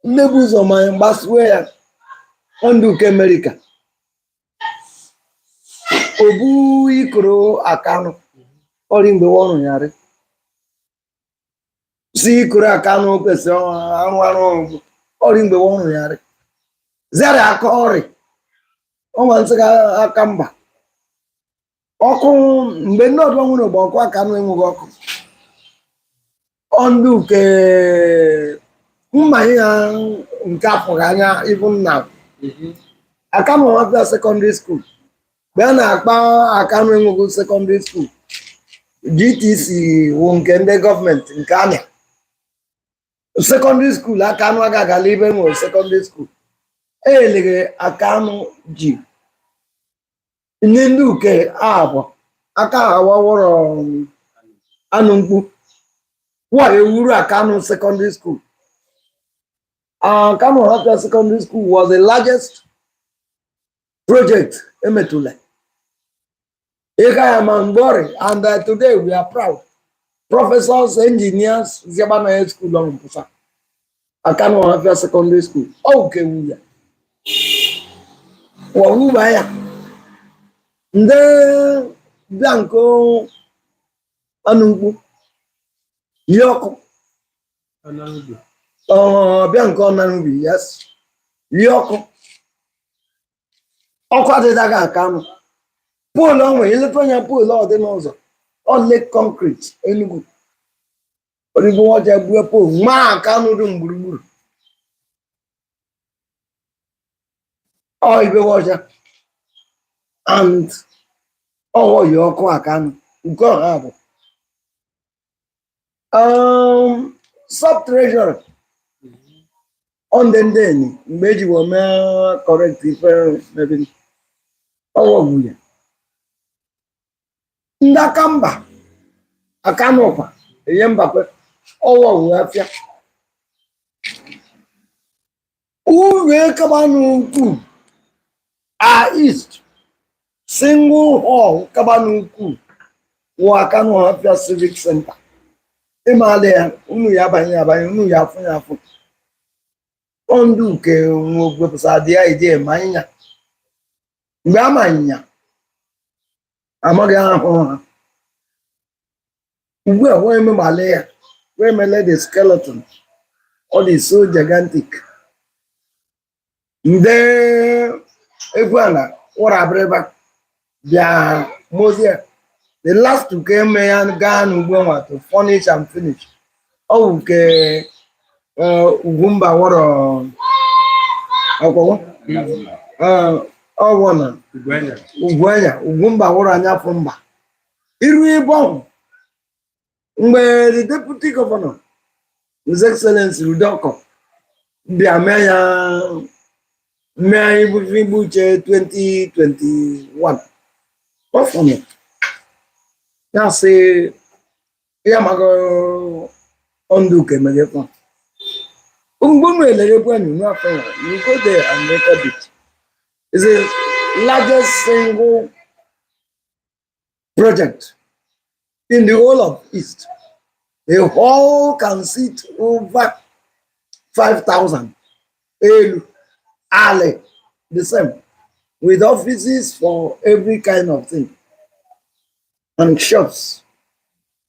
nnebu ụzọ ma gbasuo ya ndị uke America. Obu ikoro Akanụ ọrị mgbe ọrụ ya rị si ikoro Akanụ kwesịrị arụ arụ ọgwụ ọrị mgbe ọrụ ya rị zere aka ọrị ọnwa nsị aka mba ọkụ mgbe ndị ọdụ nwere ogbe ọkụ Akanụ enweghị ọkụ ọndụ uke mmanye ya nke afụghị anya. Even now, Akanụ Ọhafịa Secondary School, mgbe a na-akpa Akanụ enweghị secondary school, GTC wụ nke ndị gọọmenti nke amịa secondary school. Akanụ agagala ibe nwere secondary school eleghe Akanụ ji nye ndị uke abụọ aka awawọrọ anụ mkpu wa ewuru Akanụ Secondary School. Akanụ Ọhafịa Secondary School was the largest project emetụla ịga ya ma mgbe ọrị, and today we are proud. Professors, engineers ziabana school ọrụ mpụsa Akanụ Ọhafịa Secondary School ọ nke wu ya wọwuba ya ndị bịa nke anụ mkpu yi ọkụ ọ bịa nke ọnarubi, yes, yi ọkụ ọkụ adịdaghị Akanụ pole onwe ileta anya pole ọ dị n'ụzọ ọ le concrete Enugu origo ọja gbue pole nwa Akanụ dum gburugburu. Ọ ibewe ọcha and ọwọ yi ọkụ Akanu nke ọha bụ sub treasurer on the ndeni mgbe eji wee mee correct ife mebiri ọwọ gwuye ndị aka mba Akanụkwa enye mbakwe ọwọ gwuye afịa uru kaba n'ukwu a east single hall kaba n'ukwu wụ Akanu Ọhafịa Civic Center. Ịmaala ya, unu ya abanye abanye, unu ya afụ ya afụ. Ọ ndị uke wepụsa dị ya ide ma ịnya mgbe ama ịnya amaghị ahụ ha. Ugbu a wee megbale ya, wee mele the skeleton. Ọ dị so gigantic. Nde egwu ala wụrụ abịrịba bịa mozie the last ka eme ya gaa n'ugbo nwa to furnish and finish. Ọ bụ nke Ugwumba wụrụ ọkwọwọ ọwụ na Ugwuanya Ugwumba wụrụ anya fụ mba iru ebe ọhụ mgbe the deputy governor, His Excellency Rudoko, bịa mee ya mee igbu uche 2021. Ọ fụrụ ya sị ya maka ndụ uke mere kwa mgbe unu elere ekwe nu afọ ya. You go there and record it. It's the largest single project in the whole of East. The hall can seat over 5,000. Elu, Ali, the same, with offices for every kind of thing and shops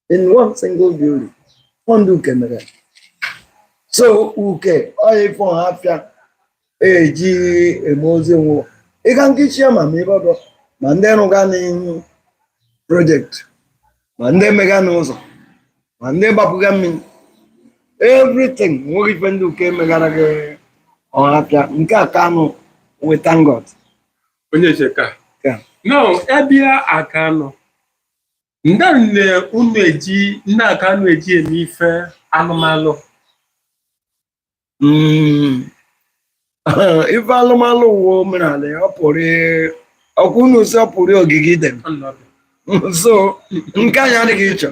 in one single building. Ndụ kemere. So uke ọ ife ọhafịa eji eme ozi nwụ ịga nkichi ma ma ebe ọdọ ma ndị rụga n'ihu project, ma ndị mega n'ụzọ, ma ndị gbapụga mmiri, everything. Nweghị ife ndị uke megara gị ọhafịa nke a Kanu, we thank God. Onye cheka. Yeah. Now, ebia Akanu ndị nne unu eji ndị Akanu eji eme ife alụmalụ. Ife alụmalụ ụwa omenala ya, ọ pụrụ ọkwa unu si ọ pụrụ ogige idem. So nke anyị adịghị iche,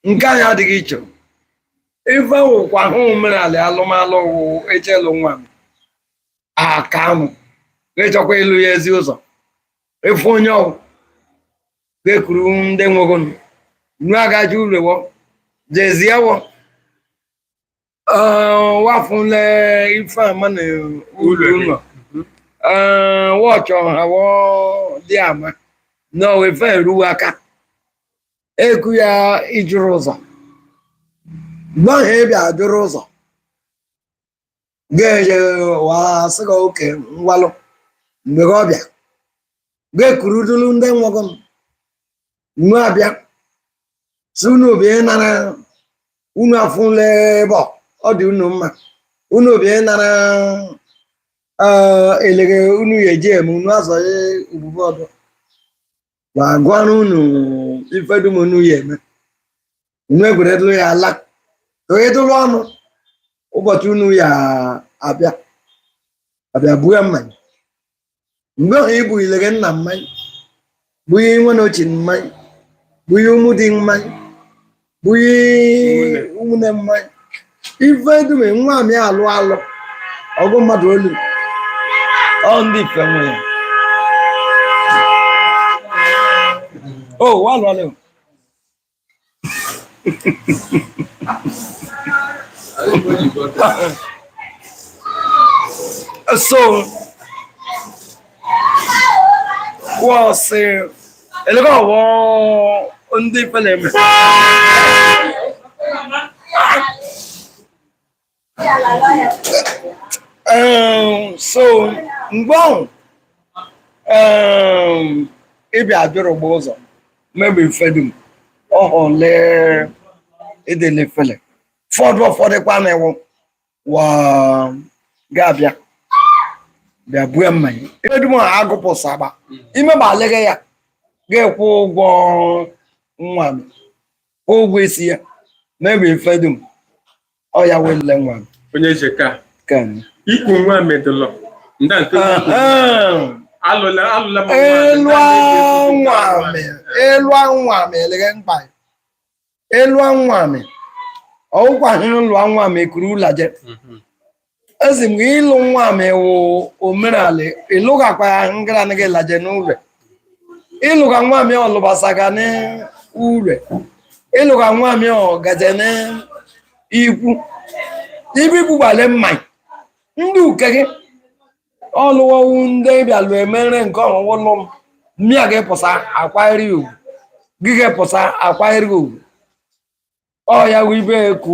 nke anyị adịghị iche. Ife wụkwa hụ omenala alụmalụ wụ echelụ nwa m Akanụ ịchọkwa ịlụ ya ezi ụzọ ịfụ onye ọwụ ga-ekuru ndị nwegonu nu agaji urewo jeziewo wafụle ife ama na uru ụlọ wọchọ ha wọ dị ama na ife eruwe aka eku ya ijuru ụzọ mgbe ahụ ị bịa jụrụ ụzọ ga-eje wa sị gị oke ngwalụ mgbe ọ bịa ga-ekuru dulu ndị nwego m unu abịa si unu bịa nara unu afụla ebe ọ dị unu mma, unu bịa nara elege unu ya eji eme unu azọghị ogbugbu ọdọ ma gwara unu ife dum unu ya eme unu egweredulu ya ala ka dụrụ ọnụ ụbọchị unu ya abịa abịa buo mmanya mgbe ahụ ibu ilege nna mmanya bunye nwa na ochie mmanya, bunye ụmụ di mmanya, bunye ụmụnne mmanya, ife dum nwa amị alụ alụ ọgụ mmadụ olu ọ ndị ife nwe ya o walụ alụ. So wọ́n ṣe ẹlẹ́kọ̀ wọ́n ndị ife na-eme. So mgbe ahụ ịbịa jụrụ gba ụzọ mebi ife dum ọhụle edele fele fọdụ ụfọdụ kwa na-ewu wa ga-abịa Bịa bue mmanya edum agụpụsa agba ime ma alịghị ya ga-ekwu ụgwọ nwa m, kwụ ụgwọ isi ya mebe ife dum ọ ya wele nwa m. Onye jeka Ken. ikwu nwa medụlọ nda nke alụla alụla m Elu anwame, elu anwame eleghe mkpa. Elu anwame. Ọwụkwa hụrụ lụọ anwame kuru ụlaje. Ezi m ịlụ nwame wụ omenala ịlụgakwa ya ngara anaghị laje n'ụlọ. Ịlụga nwame ọlụbasaga n'ụlọ. Ịlụga nwame ọgaje n'ikwu. Ibi bugbale mmanya. Ndị uke gị ọlụwọwu ndị bịalụ emere nke ọnwụwụ lụ m mmịa gị pụsa akwanyere ya ugwu, gị gị pụsa akwanyere gị ugwu. Ọ ya wụ ibe ku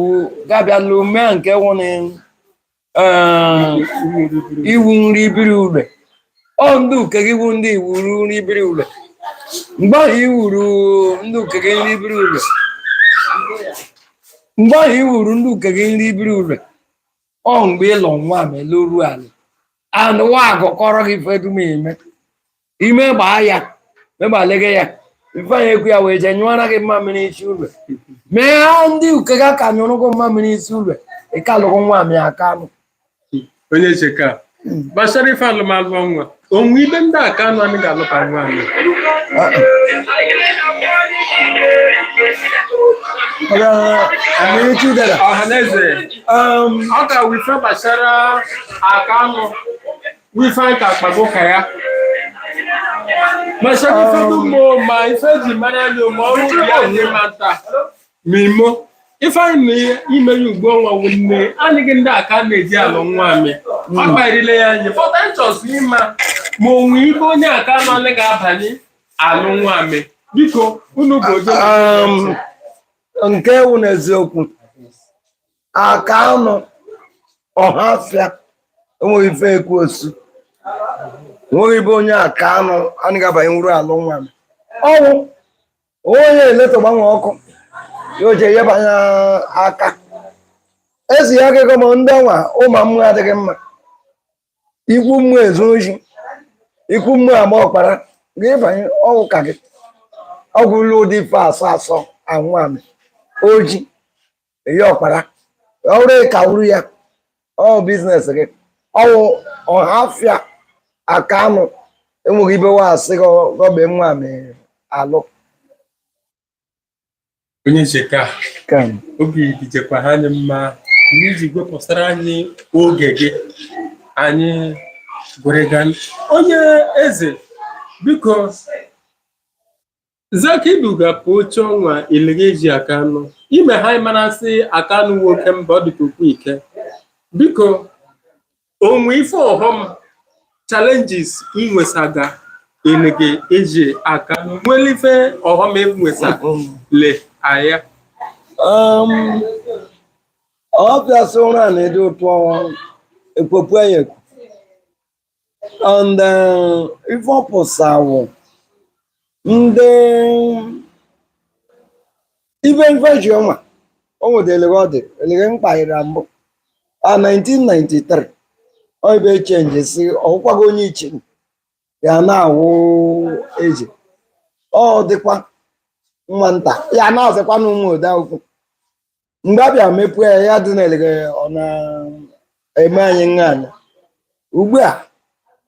gabịalụ mee nke nwụnị iwu nri biri ule. Ọ ndị uke gị wu ndị iwuru nri biri ule. Mgbe ahụ iwuru ndị uke gị nri biri ule, mgbe ahụ iwuru ndị uke gị nri biri ule, ọ mgbe ịlụ nwa ma elu ala anụ nwa agụkọrọ gị ife dum ime ime gbaa ya megbalega ya ifeanyị ekwu ya wee jee nyụọra gị mmamịrị isi ụlọ mee ha ndị uke ga ka nyụrụ gị mmamịrị isi ụlọ ịka lụgụ nwa m ya aka anụ. Onye jeka gbasara ife alụmalụ nwa onwe ibe ndị aka anụ anyị ga-alụba nwa anyị. Amaechi dara. Ọhaneze, ọ ga-awụ ife gbasara aka anụ wife anyị ka akpago ka ya gbasara ife dum o, ma ife eji mara anyị ma ọrụ ubi anyị ma nta ma imo ife anyị na ime ya ugbu ọnwa wụ nne anyị gị ndị aka na-eji alụ nwa anyị ọ kparile ya anyị pọta nchọsụ ịma ma onwe ibe onye aka nọ anyị ga-abanye alụ nwa anyị. Biko unu bụ oje. Nke wụ n'eziokwu aka anụ ọhafịa enweghị ife ekwu osu enweghị ibe onye aka anụ anaghị abanye nwuru alụ nwa m. Ọnwụ onye eletọ gbanwe ọkụ ya oje yebanye aka ezi ya akụkọ ma ndị ọnwa ụmụ mmụọ adịghị mma ikwu mmụọ ezu ohi ikwu mmụọ agba ọkpara gị banye ọgwụ ka gị ọgwụ ụlọ ụdị ife asọ asọ anwụ amị oji eyi ọkpara ọrụ ka wuru ya ọ business gị ọwụ ọhafịa aka anụ enweghị ibe wa asị gọbe nwa amị alụ. Onye jeka Ken. Obi dijekwa ha anyị mma n'iji gwepụsara anyị oge gị anyị gwere onye eze. Biko zaka iduga pụ oche ọnwa ileghe eji aka anụ ime ha marasị aka anụ nwoke mba ọ dịka okwu ike. Biko onwe ife ọghọm challenges inwesaga elege eji aka anụ nwere ife ọghọm enwesa le aya? Ọbịa sị ụra na-ede ụtọ ekpopụ ya ekwu and ife ọpụsawụ ndị ibe mfe ji ọnwa o nwere ọ dị elege mkpaghịra mbụ a 1993 ọ ibe change si ọgwụkwago onye iche ya na-awụ eji ọ dịkwa nwa nta ya na-azịkwa na ụmụ ode akwụkwọ mgbe a bịa mepee ya ya dị na-elege ọ na-eme anyị nha anya ugbu a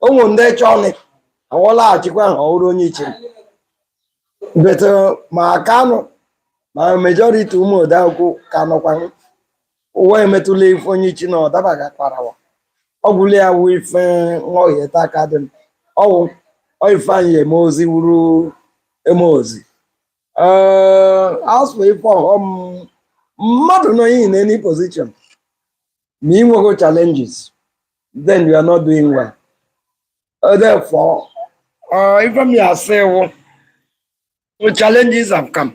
ụmụ ndị chọni awọlaghachikwa ha ọhụrụ onye iche bete ma kanụ ma majority ụmụ ode akwụkwọ ka nọkwa ụwa emetụla ife onye ichi na ọdabaga kparawa ọgwụla ya wụ ife nghọghịta aka dị m ọwụ ọ ife anyị eme ozi wuru eme ozi. Ee, asụ ife ọghọm mmadụ nọ in any position ma ị nwego challenges, then you are not doing well. Therefore, ife m ya asị wụ challenges have come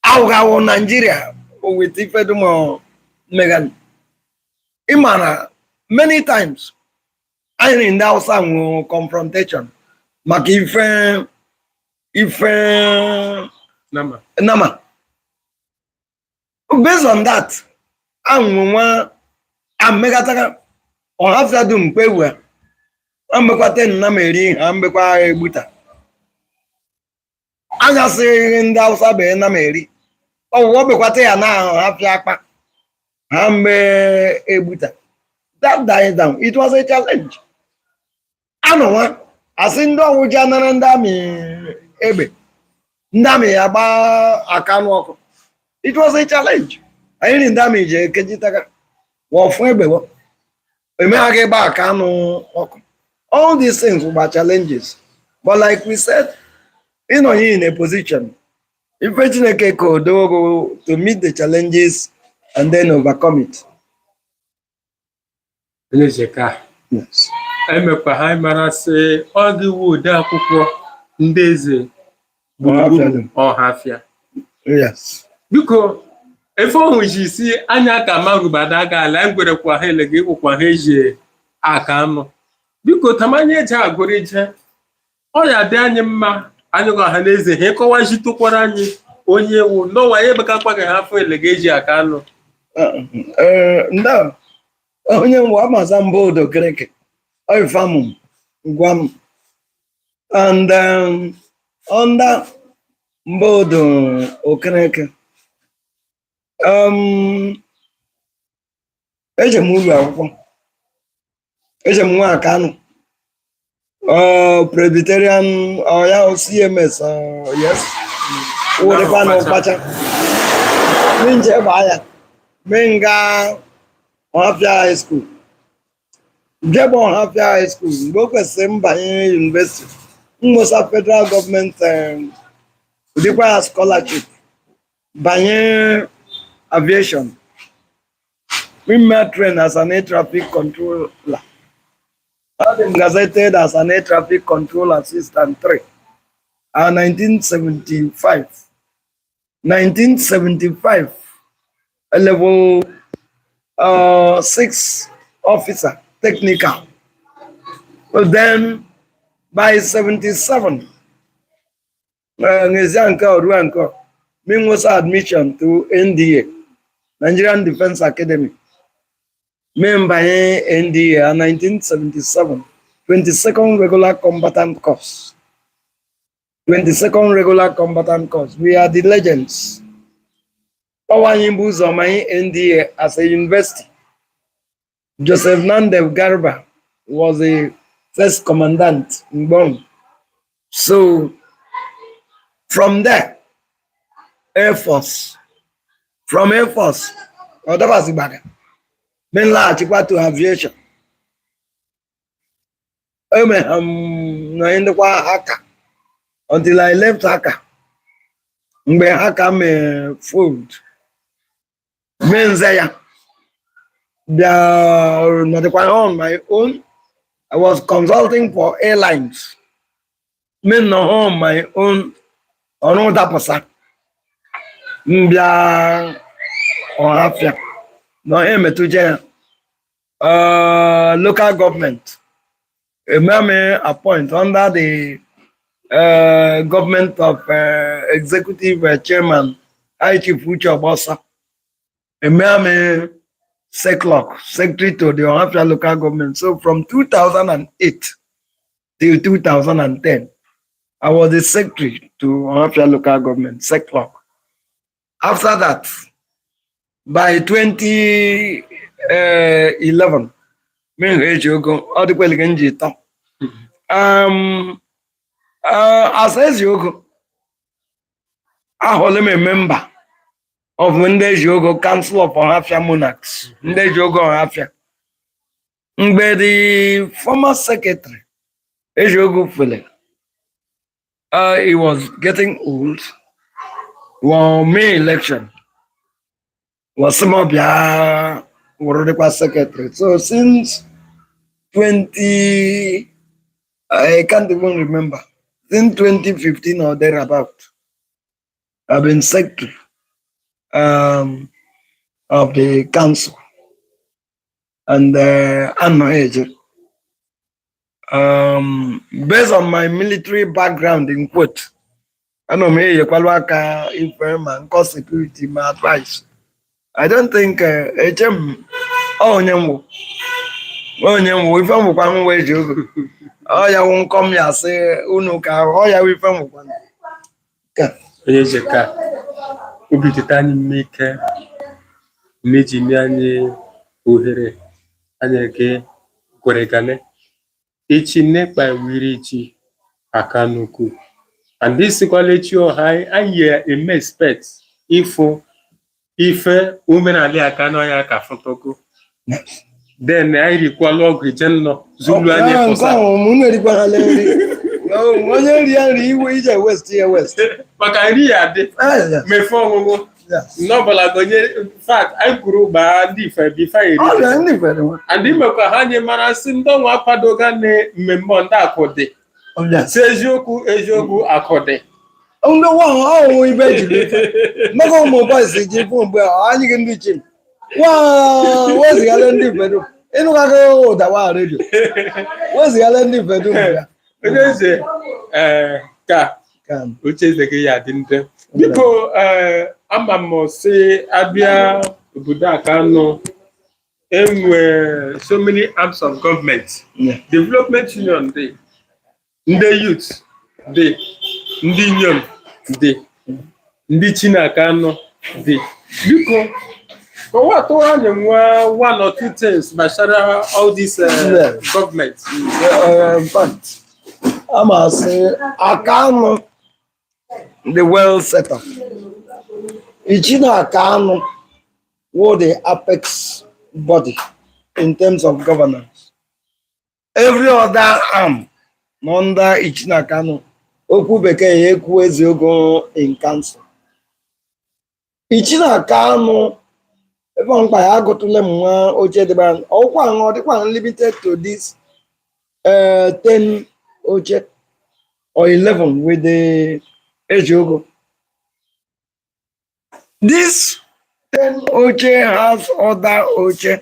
awụghawụ Nigeria with ife dum megan ịma na many times anyị na ndị Hausa nwere confrontation maka ife ife nama. Nama based on that anwụ nwa amegatara ọhafịa dum mkpewu Mbekwata nna m eri ha mbekwa egbuta anyasịghị ndị Hausa bee na m eri ọwụwa bekwata ya na ahụ ha fịa akpa ha mgbe egbuta. That died down. It was a challenge. Anọnwa asị ndị ọwụja nara ndị amị egbe, ndị amị ya gbaa akanụ ọkụ. It was a challenge. Anyị ri ndị amị ji ekejitaga wọfụ egbe wọ emeghaghị gba akanụ ọkụ. All these things were challenges, but like we said, ịnọ in a position ife Chineke ka odogo to meet the challenges and then overcome it. Onye ka Yes. Emekwa ha mara sị ọ gị wu ode akwụkwọ ndị eze gburugburu Ọhafịa. Yes. Biko, efe ọhụ ji si anya ka marubada ga ala ngwerekwa ha elega ịkwụkwa ha eji aka anụ. Biko, tamanye eji agụrụ ije ọ ya dị anyị mma, anyị gwa ọha na eze ha ịkọwazitụkwara anyị onye wu n'ọnwa ya ebekakwa gị ha afọ elega eji aka anụ. Ndị onye nwe amaza mba odo kereke oifamum gwa m and under mba odo okereke, eje m ụlọ akwụkwọ, eje m nwa akanụ Presbyterian ya CMS, yes, wụrịkwa na ụkpacha nje gbaa ya mee nga Ọhafịa High School, jebe Ọhafịa High School. Mgbe o kwesịrị mbanye university, mmosa federal gọọmenti dịkwa ya scholarship banye aviation. Ime train as an air traffic controller. I am gazetted as an air traffic control assistant 3 1975 1975, a level 6 officer technical. But then by 77, n'ezie nke ọrụ nke me nwesa admission to NDA, Nigerian Defence Academy. Me mbanye NDA 1977, 22nd regular combatant course. 22nd regular combatant course. We are the legends. Ọwa anyị bụ ụzọ manye NDA as a university. Joseph Nandev Garba was the first commandant in Bonn. So from there, Air Force. From Air Force, ọ dabazigbaga. Me nlaghachikwa to aviation. Eme na ndịkwa haka until I left haka. Mgbe haka mee fold, mee nze ya. Bịa nọdịkwa on my own. I was consulting for airlines. Me nọ on my own, ọrụ dapụsa. M bịa Ọhafịa na ọha emetụje ya. Local government eme appoint under the government of executive chairman High Chief Uche Ogbosa. Eme SECLOC, secretary to the Ohafia local government. So from 2008 till 2010, I was the secretary to Ohafia local government, SECLOC. After that, by 2011, me eji ogo ọ dịkwele ka m ji tọ as ezi ogo ahụla m a member of ndị eji ogo Council of Ohafia Monarchs, ndị eji ogo Ohafia. Mgbe the former secretary eji ogo fele, he was getting old, well, May election was some bịa wụrụ dịkwa secretary. So since 20, I can't even remember, since 2015 or thereabout, I've been secretary of the council and anọ based on my military background, in quote, anọ m eyekwalụ aka ife ma nkọ security ma advice. I don't think eche m ọ onye nwụ. Onye nwụ ife nwụkwa m wee ji ogo ọ ya wụ nkọm ya sị unu ka ọ ya wụ ife nwụkwa. Onye eze, ka obi dịta anyị mma ike na-eji nye anyị ohere anyị gị gwere gane echi n'ịkpa wiri ji aka nnukwu and isikwala echi ọha anyị eme expect ịfụ ife omenala aka n'ọya ka fụtọgo, then anyị rikwala ọgwụ ije nnọ zulu anyị nke fụsa. Ahụ mụ na-erikwarala nri. Onye nri ya nri iwe ije west ya west. Maka nri ya dị mefe ọṅụṅụ nnọbụla gonye. In fact, anyị kwuru gbaa ndị ife bife eri. Ọrịa ndị fere nwa. And imekwa ha anyị mara sị ndị ọnwa akwadoga na mmemme ndị akụ dị. Si eziokwu eziokwu, akụ dị. Ndị nwa ọhụụ ibe jiri ife maka ụmụ boys ji fụ mgbe anyị gị ndị chi wa wezigara ndị fedu ịnụgago ụda wa redio wezigara ndị fedu mgbe ya. Onye eze, ee, ka ka oche eze gị ya dị ndị biko. Ee, ama m sị abịa obodo a ka nọ enwe so many arms of government. Development union dị, ndị youth dị, ndị inyom dị, ndị chinaka anọ dị. Biko kọwatụrụ anyị nwa one or two things gbasara all these government. In fact, a ma sị aka anụ the well set up. Ichi na aka anụ wụ the apex body in terms of governance. Every other arm nọ under Ichi na aka anụ. Okwu bekee ya ekwu eziokwu in council. Ichi na aka anụ ebe mkpa ya agụtụle m nwa oche dịba ọkwa ahụ ọ dịkwa limited to this 10 oche or 11 with the Ejiogo. This 10 oche has other oche.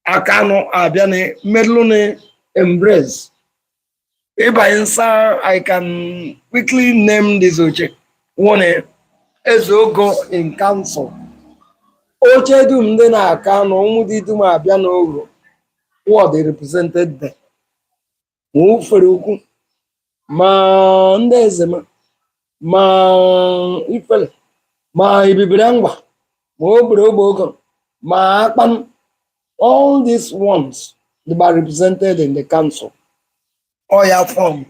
Akanu abịa na medlụ embrace. If I answer, I can quickly name this oche. One, Ezeogo in council. Oche dum dị na Akanu, ụmụ dị dum abịa n'ogo. What they represented there. Ma ufere ukwu, ma ndị eze ma, ma ifele, ma ibibiri ngwa, ma ogbere ogbe ogo, ma akpan. All these ones they were represented in the council. Oya form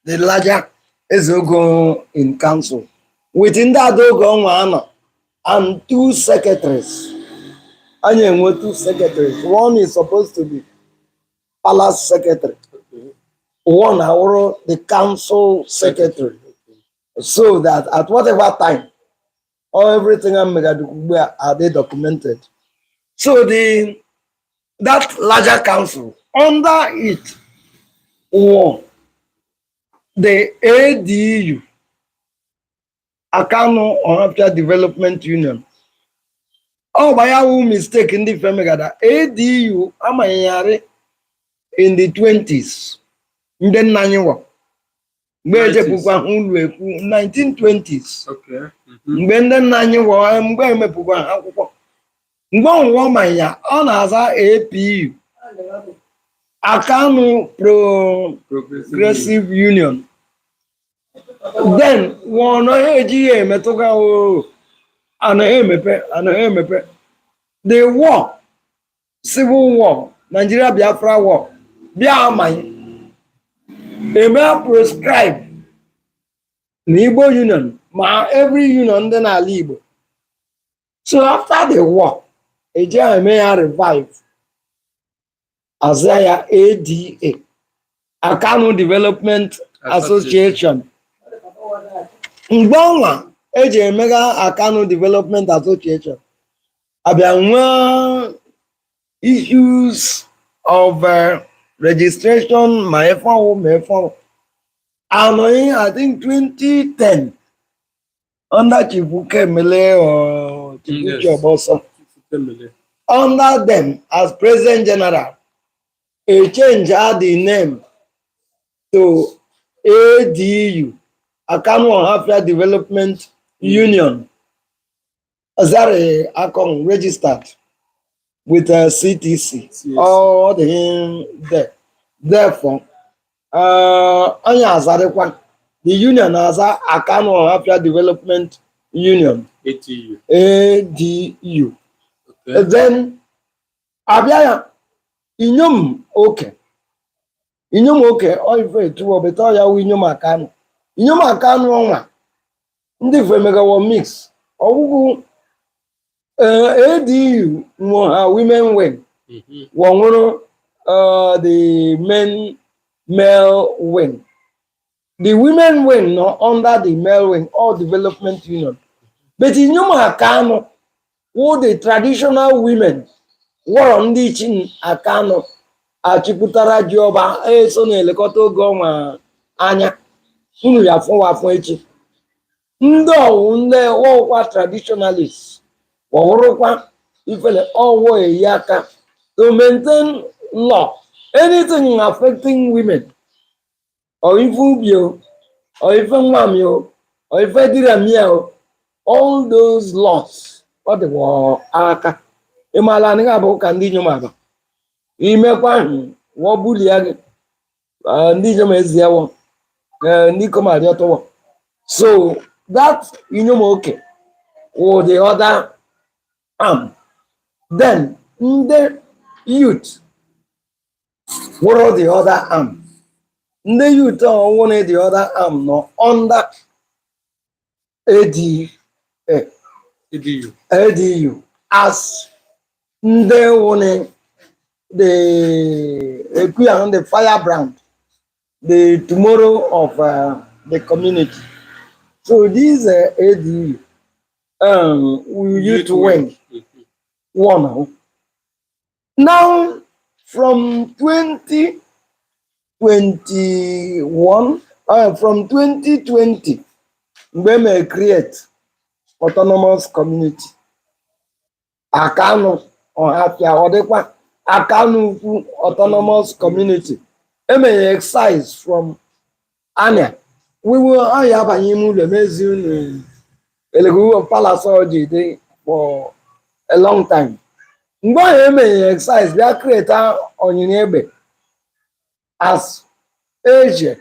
the larger Ezeogo in council. Within that ogo ọnwa anọ and two secretaries. Anyị enwe two secretaries. One is supposed to be palace secretary. One awụrụ the council secretary. So that at whatever time, all everything I'm ugbu a are they documented. So the that larger council, under it were the ADU, Akanu Ohafia Development Union. Ọ gba ya wụ mistake ndị femegada ADU amanyegharị in the 20s. Ndị nna anyị wọ mgbe ejepụkwa ha ụlọ ekwu 1920s. Mgbe ndị nna anyị wọ mgbe emepụkwa ha akwụkwọ mgbe ọnwụwọ ma ya ọ na-aza APU, Akanu Progressive Union. Then wọn anaghị eji ya emetụga o anaghị emepe anaghị emepe. The war, civil war, Nigeria Biafra war bịa amanye eme proscribe na Igbo Union ma every union dị n'ala Igbo. So after the war eji eme ya revive aza ya ADA, Akanu Development Association. Mgbe ọnwa eji emega Akanu Development Association abịa nwee issues of registration ma ife ọwụ ma ife ọwụ anọghị. I think 2010 under Chief Ukemele or Chief Uche Oboso, under them as President General, a change had the name to ADU, Akanu Ohafia Development Union. Azare Akon registered. with CTC. CAC. Ọ dị there. Therefore, anyị azarịkwa the union aza Akanu Ohafia Development Union. ATU. ADU. Okay. Then abịa ya inyom oke, inyom oke oife etuwo beta ya wụ inyom Akanu, inyom Akanu ọnwa ndị femegawo mix ọgwụgwụ ADU nwe ha women wing, wọnwụrụ the men male wing. The women wing nọ under the male wing, all development union, but inyom Akanu wụ the traditional women wọrọ ndị ichi Akanu achịpụtara ji ọba eso na-elekọta oge ọnwa anya unu ya fụwa afọ echi ndị ọwụ ndị wọkwa traditionalists wọwụrụkwa ifele ọwụ eyi aka to maintain law, anything affecting women or ife ubi o or ife nwami o or ife diramia o, all those laws ọ dịwa aka ịmala anyị ga-abụ ụka ndị inyom aba imekwa ahụ wọ bulie gị. Ah, ndị inyom eziewo, ndị ikom arịọtụwo. So that inyom oke wụ the other arm. Then ndị youth wụrụ the other arm. Ndị youth ọwụ na the other arm nọ under AD, ADU. ADU as ndị wụni the ekwu the firebrand, the tomorrow of the community. So this ADU youth wing one. Now from 2021, from 2020, mgbe e create autonomous community Akanu Ọhafịa, ọ dịkwa Akanu Ukwu autonomous community, emere excise from anya wiwu ọya abanye ime ụlọ emezi unu elegu palace ọji dị for a long time. Mgbe ahụ emere excise bịa create Onyinye Egbe as eje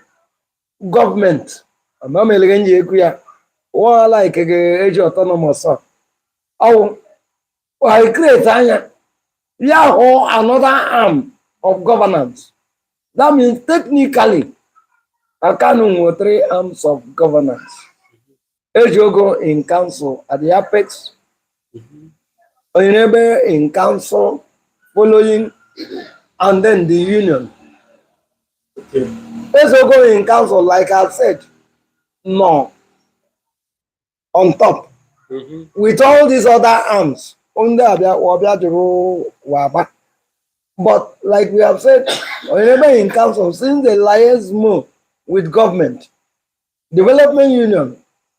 gọọmenti amameleghe nji ekwu ya wọ́n like eji autonomous ọwụ I create anya ya hụ another arm of governance. That means technically Akanu nwere three arms of governance: Ezeogo in council at the apex, Onyinebe in council following, and then the union. Ezeogo in council, like I said, no on top with all these other arms ndị abịa ọbịa jụrụ waba. But like we have said, Onyinebe in council, since they liaise more with government, development union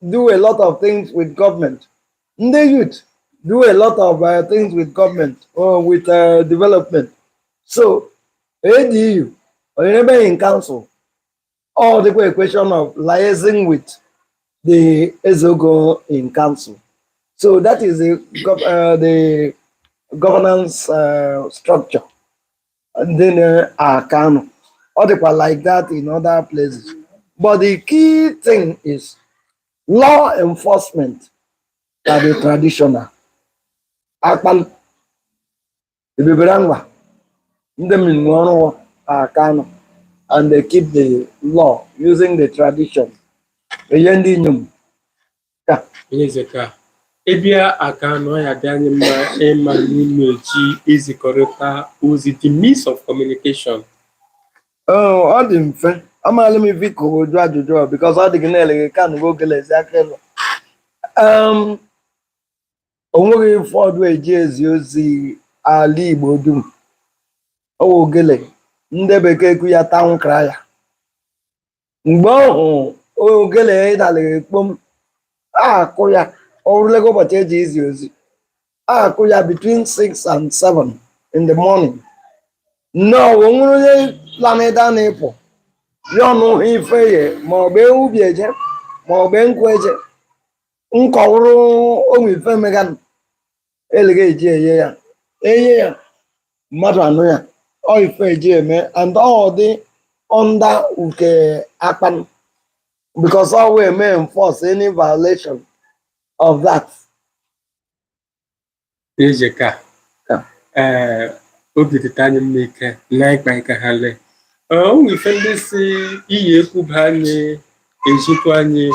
do a lot of things with government, ndị youth do a lot of things with government or with development. So ADU Onyinebe in council, all the question of liaising with the Ezeogo in council. So that is the governance structure. And then Akanu. Or they were like that in other places. But the key thing is law enforcement are the traditional. Akpan, Ibibirangwa, ndị mmiri ọrụ Akanu, and they keep the law using the tradition. Ihe ndị inyom. Ka. Onye eze ka ịbịa Akanu ọ ya dị anyị mma ịma n'ime eji ezikọrịta ozi, the means of communication. Ọ dị mfe. Amaala m ife ka oju ajụjụ a because ọ dị gị na-eleghị ka nụgo ogelezi aka elu. O nweghị ife ọdụ eji ezi ozi ala Igbo dum. Ọ wụ ogele ndị bekee kwu ya town crier. Mgbe ọ hụ ogele ịdalịghị kpom akụ ya ọ rụlego ụbọchị eji izi ozi akụ ya between 6 and 7 in the morning. Nnọọ o nwere onye planeda na-ịpụ ya ọnụ hụ ife ye ma ọ bụ ewu bi eje ma ọ bụ nkwu eje nkọwụrụ onwe ife megan eleghị eji eye ya. Enye ya mmadụ anụ ya ọ ife eji eme and ọ dị under uke akpan because ọ wee eme enforce any violation of that. Ije ka Yeah. ee obi dịta anyị mma ike na ịkpa ike ha lee o nwere ife ndị si iyi ekwuba anyị ejikwa anyị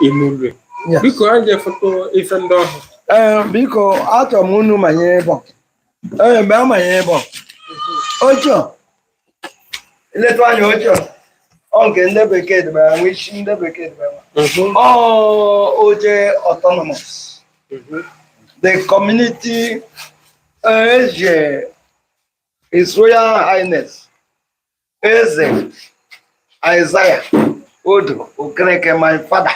emume. Biko anyị ga-efoto ife ndị ọhụụ. Ee, biko, achọrọ m unu manye ebe a. Ee, mgbe a manye ebe a oche ileta anya oche ọ nke ndị bekee debere nwe isi ndị bekee debere ọ oche autonomous the community eze His Royal Highness Eze Isaiah Odo Okereke, my father.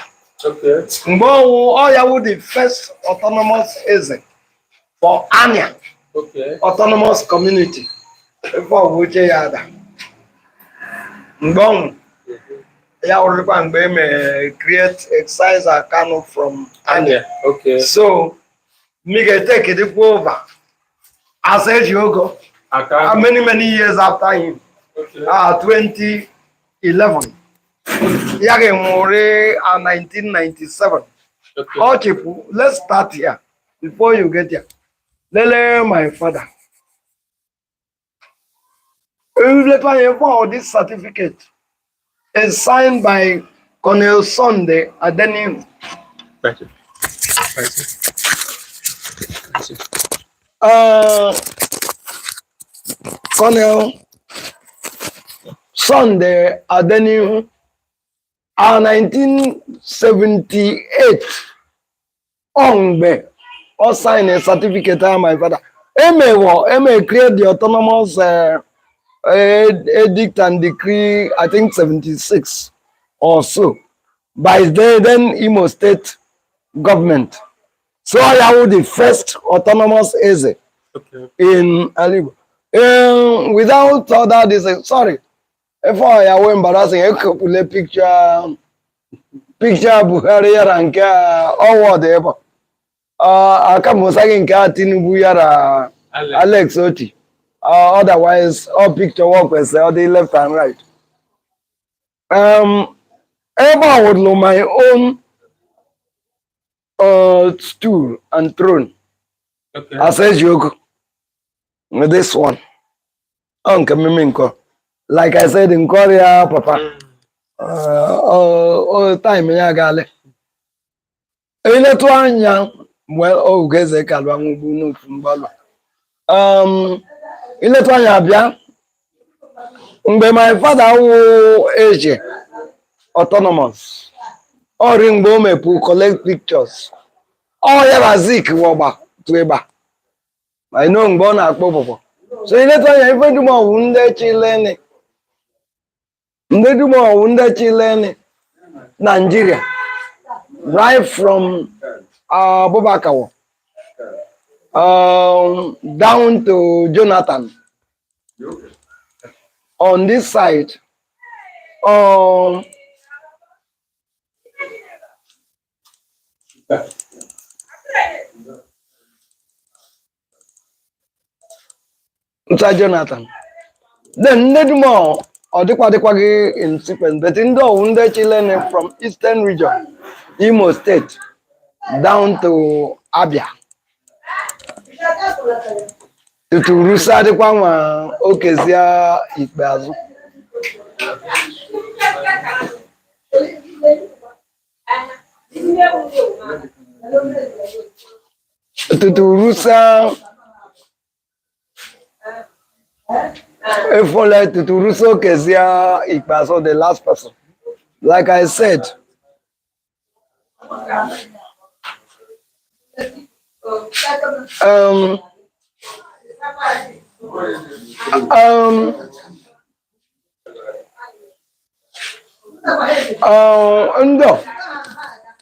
Mgbe ọwụ ọ ya wụ the first autonomous eze for Ania autonomous community. Ife ọ bụ oche ya ada mgbe ọ nwụ ya wụrụkwa mgbe e mere create excise Akanu from Ania. So me ga take dịkwa over as eji ogo Aka many many years after him. 2011 ya ga-enwere 1997. Ọ chịpụ, let's start here before you get here. Lele my father. Later for this certificate is signed by Colonel Sunday Adeniyi. Thank you. Thank you. Thank you. Colonel Sunday Adeniyi, 1978 ọ mgbe ọ sign a certificate ahụ my father emewo eme create the autonomous edict and decree, I think 76 or so, by the then Imo State government. So ya wụ the first autonomous eze in Alaigbo. Without other this, sorry, if I were embarrassing, ekopule picture Buhari yara nke a ọwọd ebe a aka musa gị nke a Tinubu yara Alex. Alex Oti. Otherwise, all picture work kwesịrị ọ dị left and right. Ebe a wụlụ my own stool and throne as ejioko with this one. Ọ nke mmemme nkọ. Like I said, nke ọrịa papa. Time ya agaala. Iletụ anya, well, oge eze kalụ anwụgbu n'otu mgbalụ. Iletụ anya abịa mgbe my father wụ eze autonomous ọrị mgbe o mepụ collect pictures ọ ya na Zik wọgba tụ ịgba. I know mgbe ọ na-akpọ pọpọ. So iletụ anya ife dum ọwụ ndị chileni ndị dum ọwụ ndị chileni Nigeria right from Abubakar down to Jonathan. On this side, Nta Jonathan. Then ndị dum ọ dịkwa dịkwa gị in sequence, but ndị ọwụ ndị chileni from Eastern Region, Imo State, down to Abia. Tutu rusa dịkwa nwa okezie ikpeazụ. Tutu rusa efole tutu rusa okezie ikpeazụ, the last person. Like I said,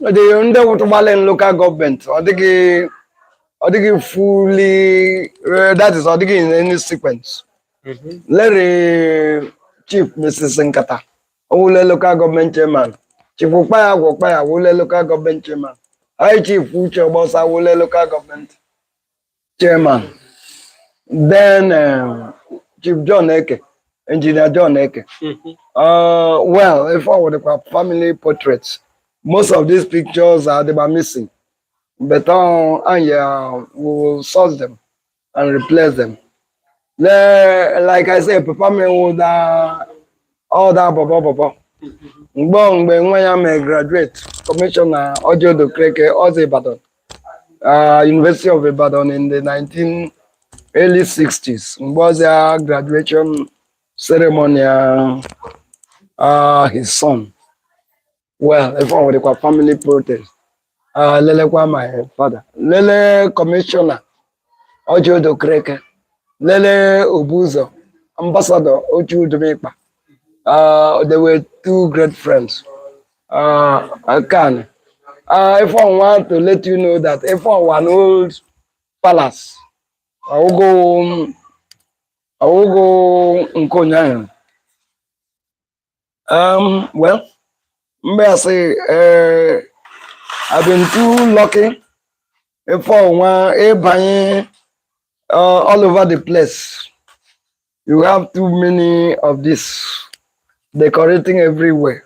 ndị dị ndị wụtụgbalị local government ọ dịghị fully, that is, ọ dịghị in any sequence. Lere Chief Mrs. Nkata owule local government chairman, Chief Ụkpaya Gwụkpaya wule local government chairman, High Chief Uche Ogbosa wule local government chairman. Then Chief John Eke, Engineer John Eke. Well, if I were the family portraits, most of these pictures are they were missing. But and yeah, we will source them and replace them. Like I said, papa me would all that baba baba. Mgbe mgbe nwa ya mee graduate, Commissioner Ojo Okereke, Ozo Ibadan, University of Ibadan in the 19 early 60s. Mgbe ọzọ graduation ceremony, his son. Well, if I were the family protest, lelekwa my father, lele Commissioner Ojo Okereke, lele Obuzo, Ambassador Ochu Udumikpa. They were two great friends. I can. If I want to let you know that if I want old palace, I will go. I will go Nkonya. Well, may I say, I've been too lucky. If I want a all over the place, you have too many of this decorating everywhere.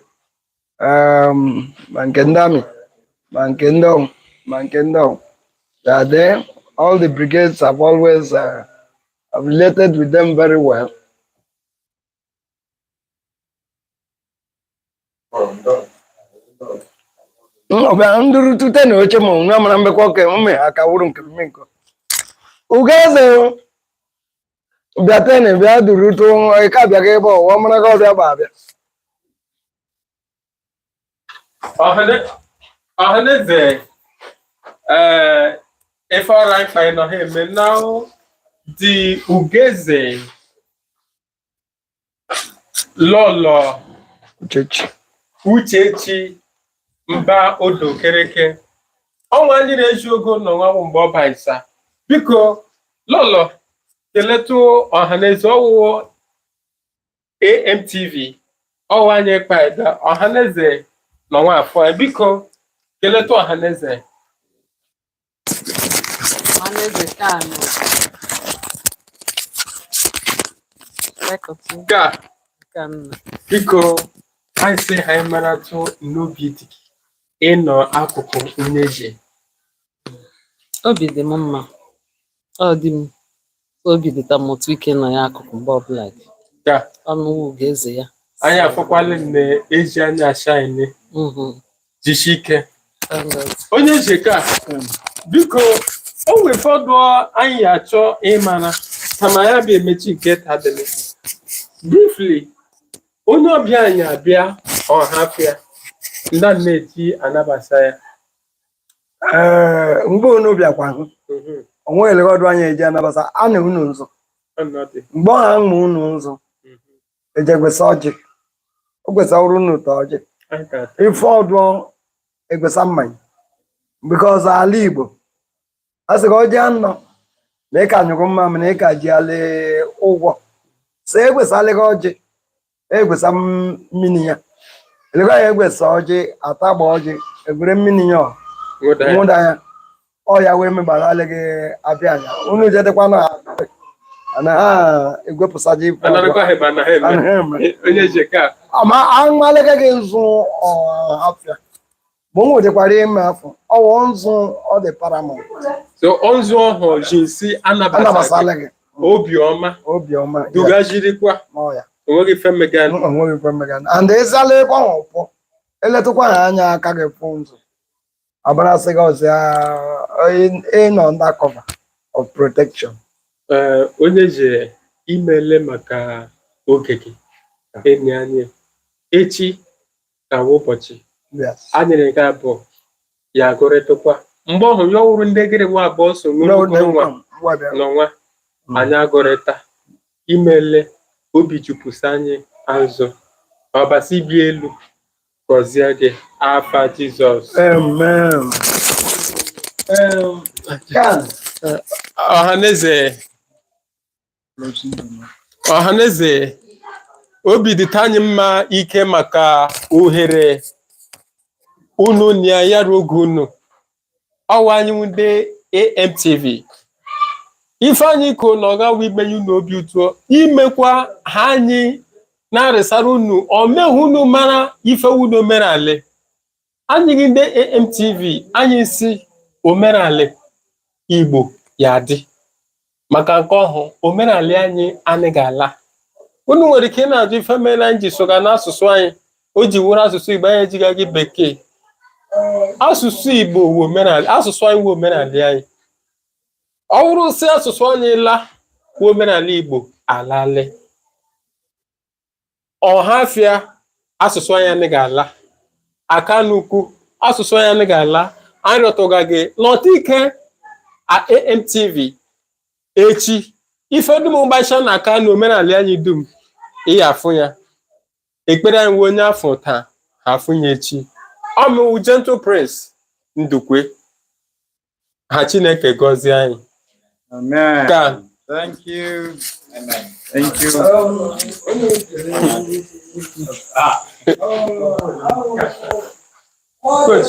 Ma nke ndị army, ma nke ndị ọhụụ, ma nke ndị ọhụụ. They are there. All the brigades have always related with them very well. Ọbịa nduru tute na oche ma nwa mara mbekwa oke mme aka wuru nke mme nkọ. Ugeze bịa tene bịa duru tụ ike abịaghị ebe ọwa mara ka ọbịa bụ abịa. Ọhaneze, ife ọra ife anyị nọ ha eme now, the Ugeze Lọlọ Uchechi. Uchechi Mba Odo Kereke ọnwa ndị na-eji ogo nọ nwa mgbe ọ baisa. Biko Lọlọ, keletụ ọhaneze. Ọwụwụ AMTV ọwụ anyị kpaida ọhaneze nọ nwa afọ ya. Biko keletụ ọhaneze. Ọhaneze Kanu. Lekọtụ Ka Kanu. Biko, anyị sị anyị maratụ n'obi dị gị ịnọ akụkụ onye ji. Obi dị m mma. Ọ dị m obi dịta m otu ike nọ ya akụkụ mgbe ọbụla gị. Ka Ọnụ Ugeze ya. Anyị afọkwala na-eji anya ashine. Jishi ike. Thank God. Onye ji ka biko, o nwere ụfọdụ anyị achọ ịmara kama ya bịa emechi nke tadịlị. Briefly, onye ọbịa anyị abịa ọhafịa ndị a na-eji anabasa ya. Ee, mgbe unu bịakwa hụ, onwe eleghọdụ anyị eji anabasa a na unu nzụ. Ọnọdụ. Mgbe ọha mma unu nzụ, ejekwesa ọjị, o kwesa ọrụ unu ụtọ ọjị. Anyị ga-ata. Ife ọdụ egwesa mmanya because ala Igbo a sị ka ọjị anọ na ịka nyụrụ mma mana ịka ji ala ụgwọ so egwesa alịghị ọjị, egwesa mmiri ya elekwa ya, egwesa ọjị atagba ọjị egwere mmiri ya ọ Nwụda ya. Nwụda ya ọ ya wee megbara alịghị abịa anya unu jedekwa na na ha egwepụsaji ife ọdụ. Anarakwa ha ebe a na ha eme. Anaghị eme. Onye ji ka Ama amalịga gị nzụ ọhafịa ma o nwetakwara ime afọ ọwụ nzụ ọ dị paramount. So nzu ọhụ ji nsi anabasa Anabasala gị. Obiọma. Obiọma ya. Dugajirikwa. Ọ ya. Onweghị ife mega. Onweghị ife mega and ịzala ebe ahụ pụọ eletụkwa ha anya aka gị pụ nzụ abarasị gị ọzọ ịnọ under cover of protection. Ee, onye ji imele maka oge gị enyi anyị echi ka wụ ụbọchị anyị nke abụọ ya agụrịtụkwa mgbe ọhụ ya ọwụrụ ndị gịrị nwa abụọ so n'nnukwu nwa n'ọnwa anyị agụrịta. Imele obi jupụsa anyị azụ ọbasi bi elu gọzie gị afa Jizọs. Amen. Can. Ọhaneze, ọhaneze, obi dịta anyị mma ike maka ohere unu na ya oge unu ọwa anyị ndị AMTV. Ife anyị ko na ọ gawa imenye unu obi ụtọ, imekwa ha anyị na-arịsara unu omehụ unu mara ife unu omenala anyị gị ndị AMTV. Anyị si omenala Igbo ya dị maka nke ọhụ omenala anyị anaghị ala. Unu nwere ike ị na-ajụ ife mere anyị ji soga n'asụsụ anyị o ji wụrụ asụsụ Igbo, anyị ejighị gị bekee. Asụsụ Igbo wụ omenala, asụsụ anyị wụ omenala anyị. Ọ bụrụ sị asụsụ anyị la wụ omenala Igbo alale. Ọhafịa, asụsụ anyị anaghị ala. Akanukwu, asụsụ anyị anaghị ala. Anyị rịọtụga gị nọta ike a AMTV echi. Ife dum gbacha na aka na omenala anyị dum ị afụ ya. Ekpere anyị nwe onye afọ taa ha afụ ya echi. Ọmụwụ Gentle Prince Ndukwe. Ha Chineke gọzie anyị. Amen. Ka Thank you. Amen. Thank you. Good.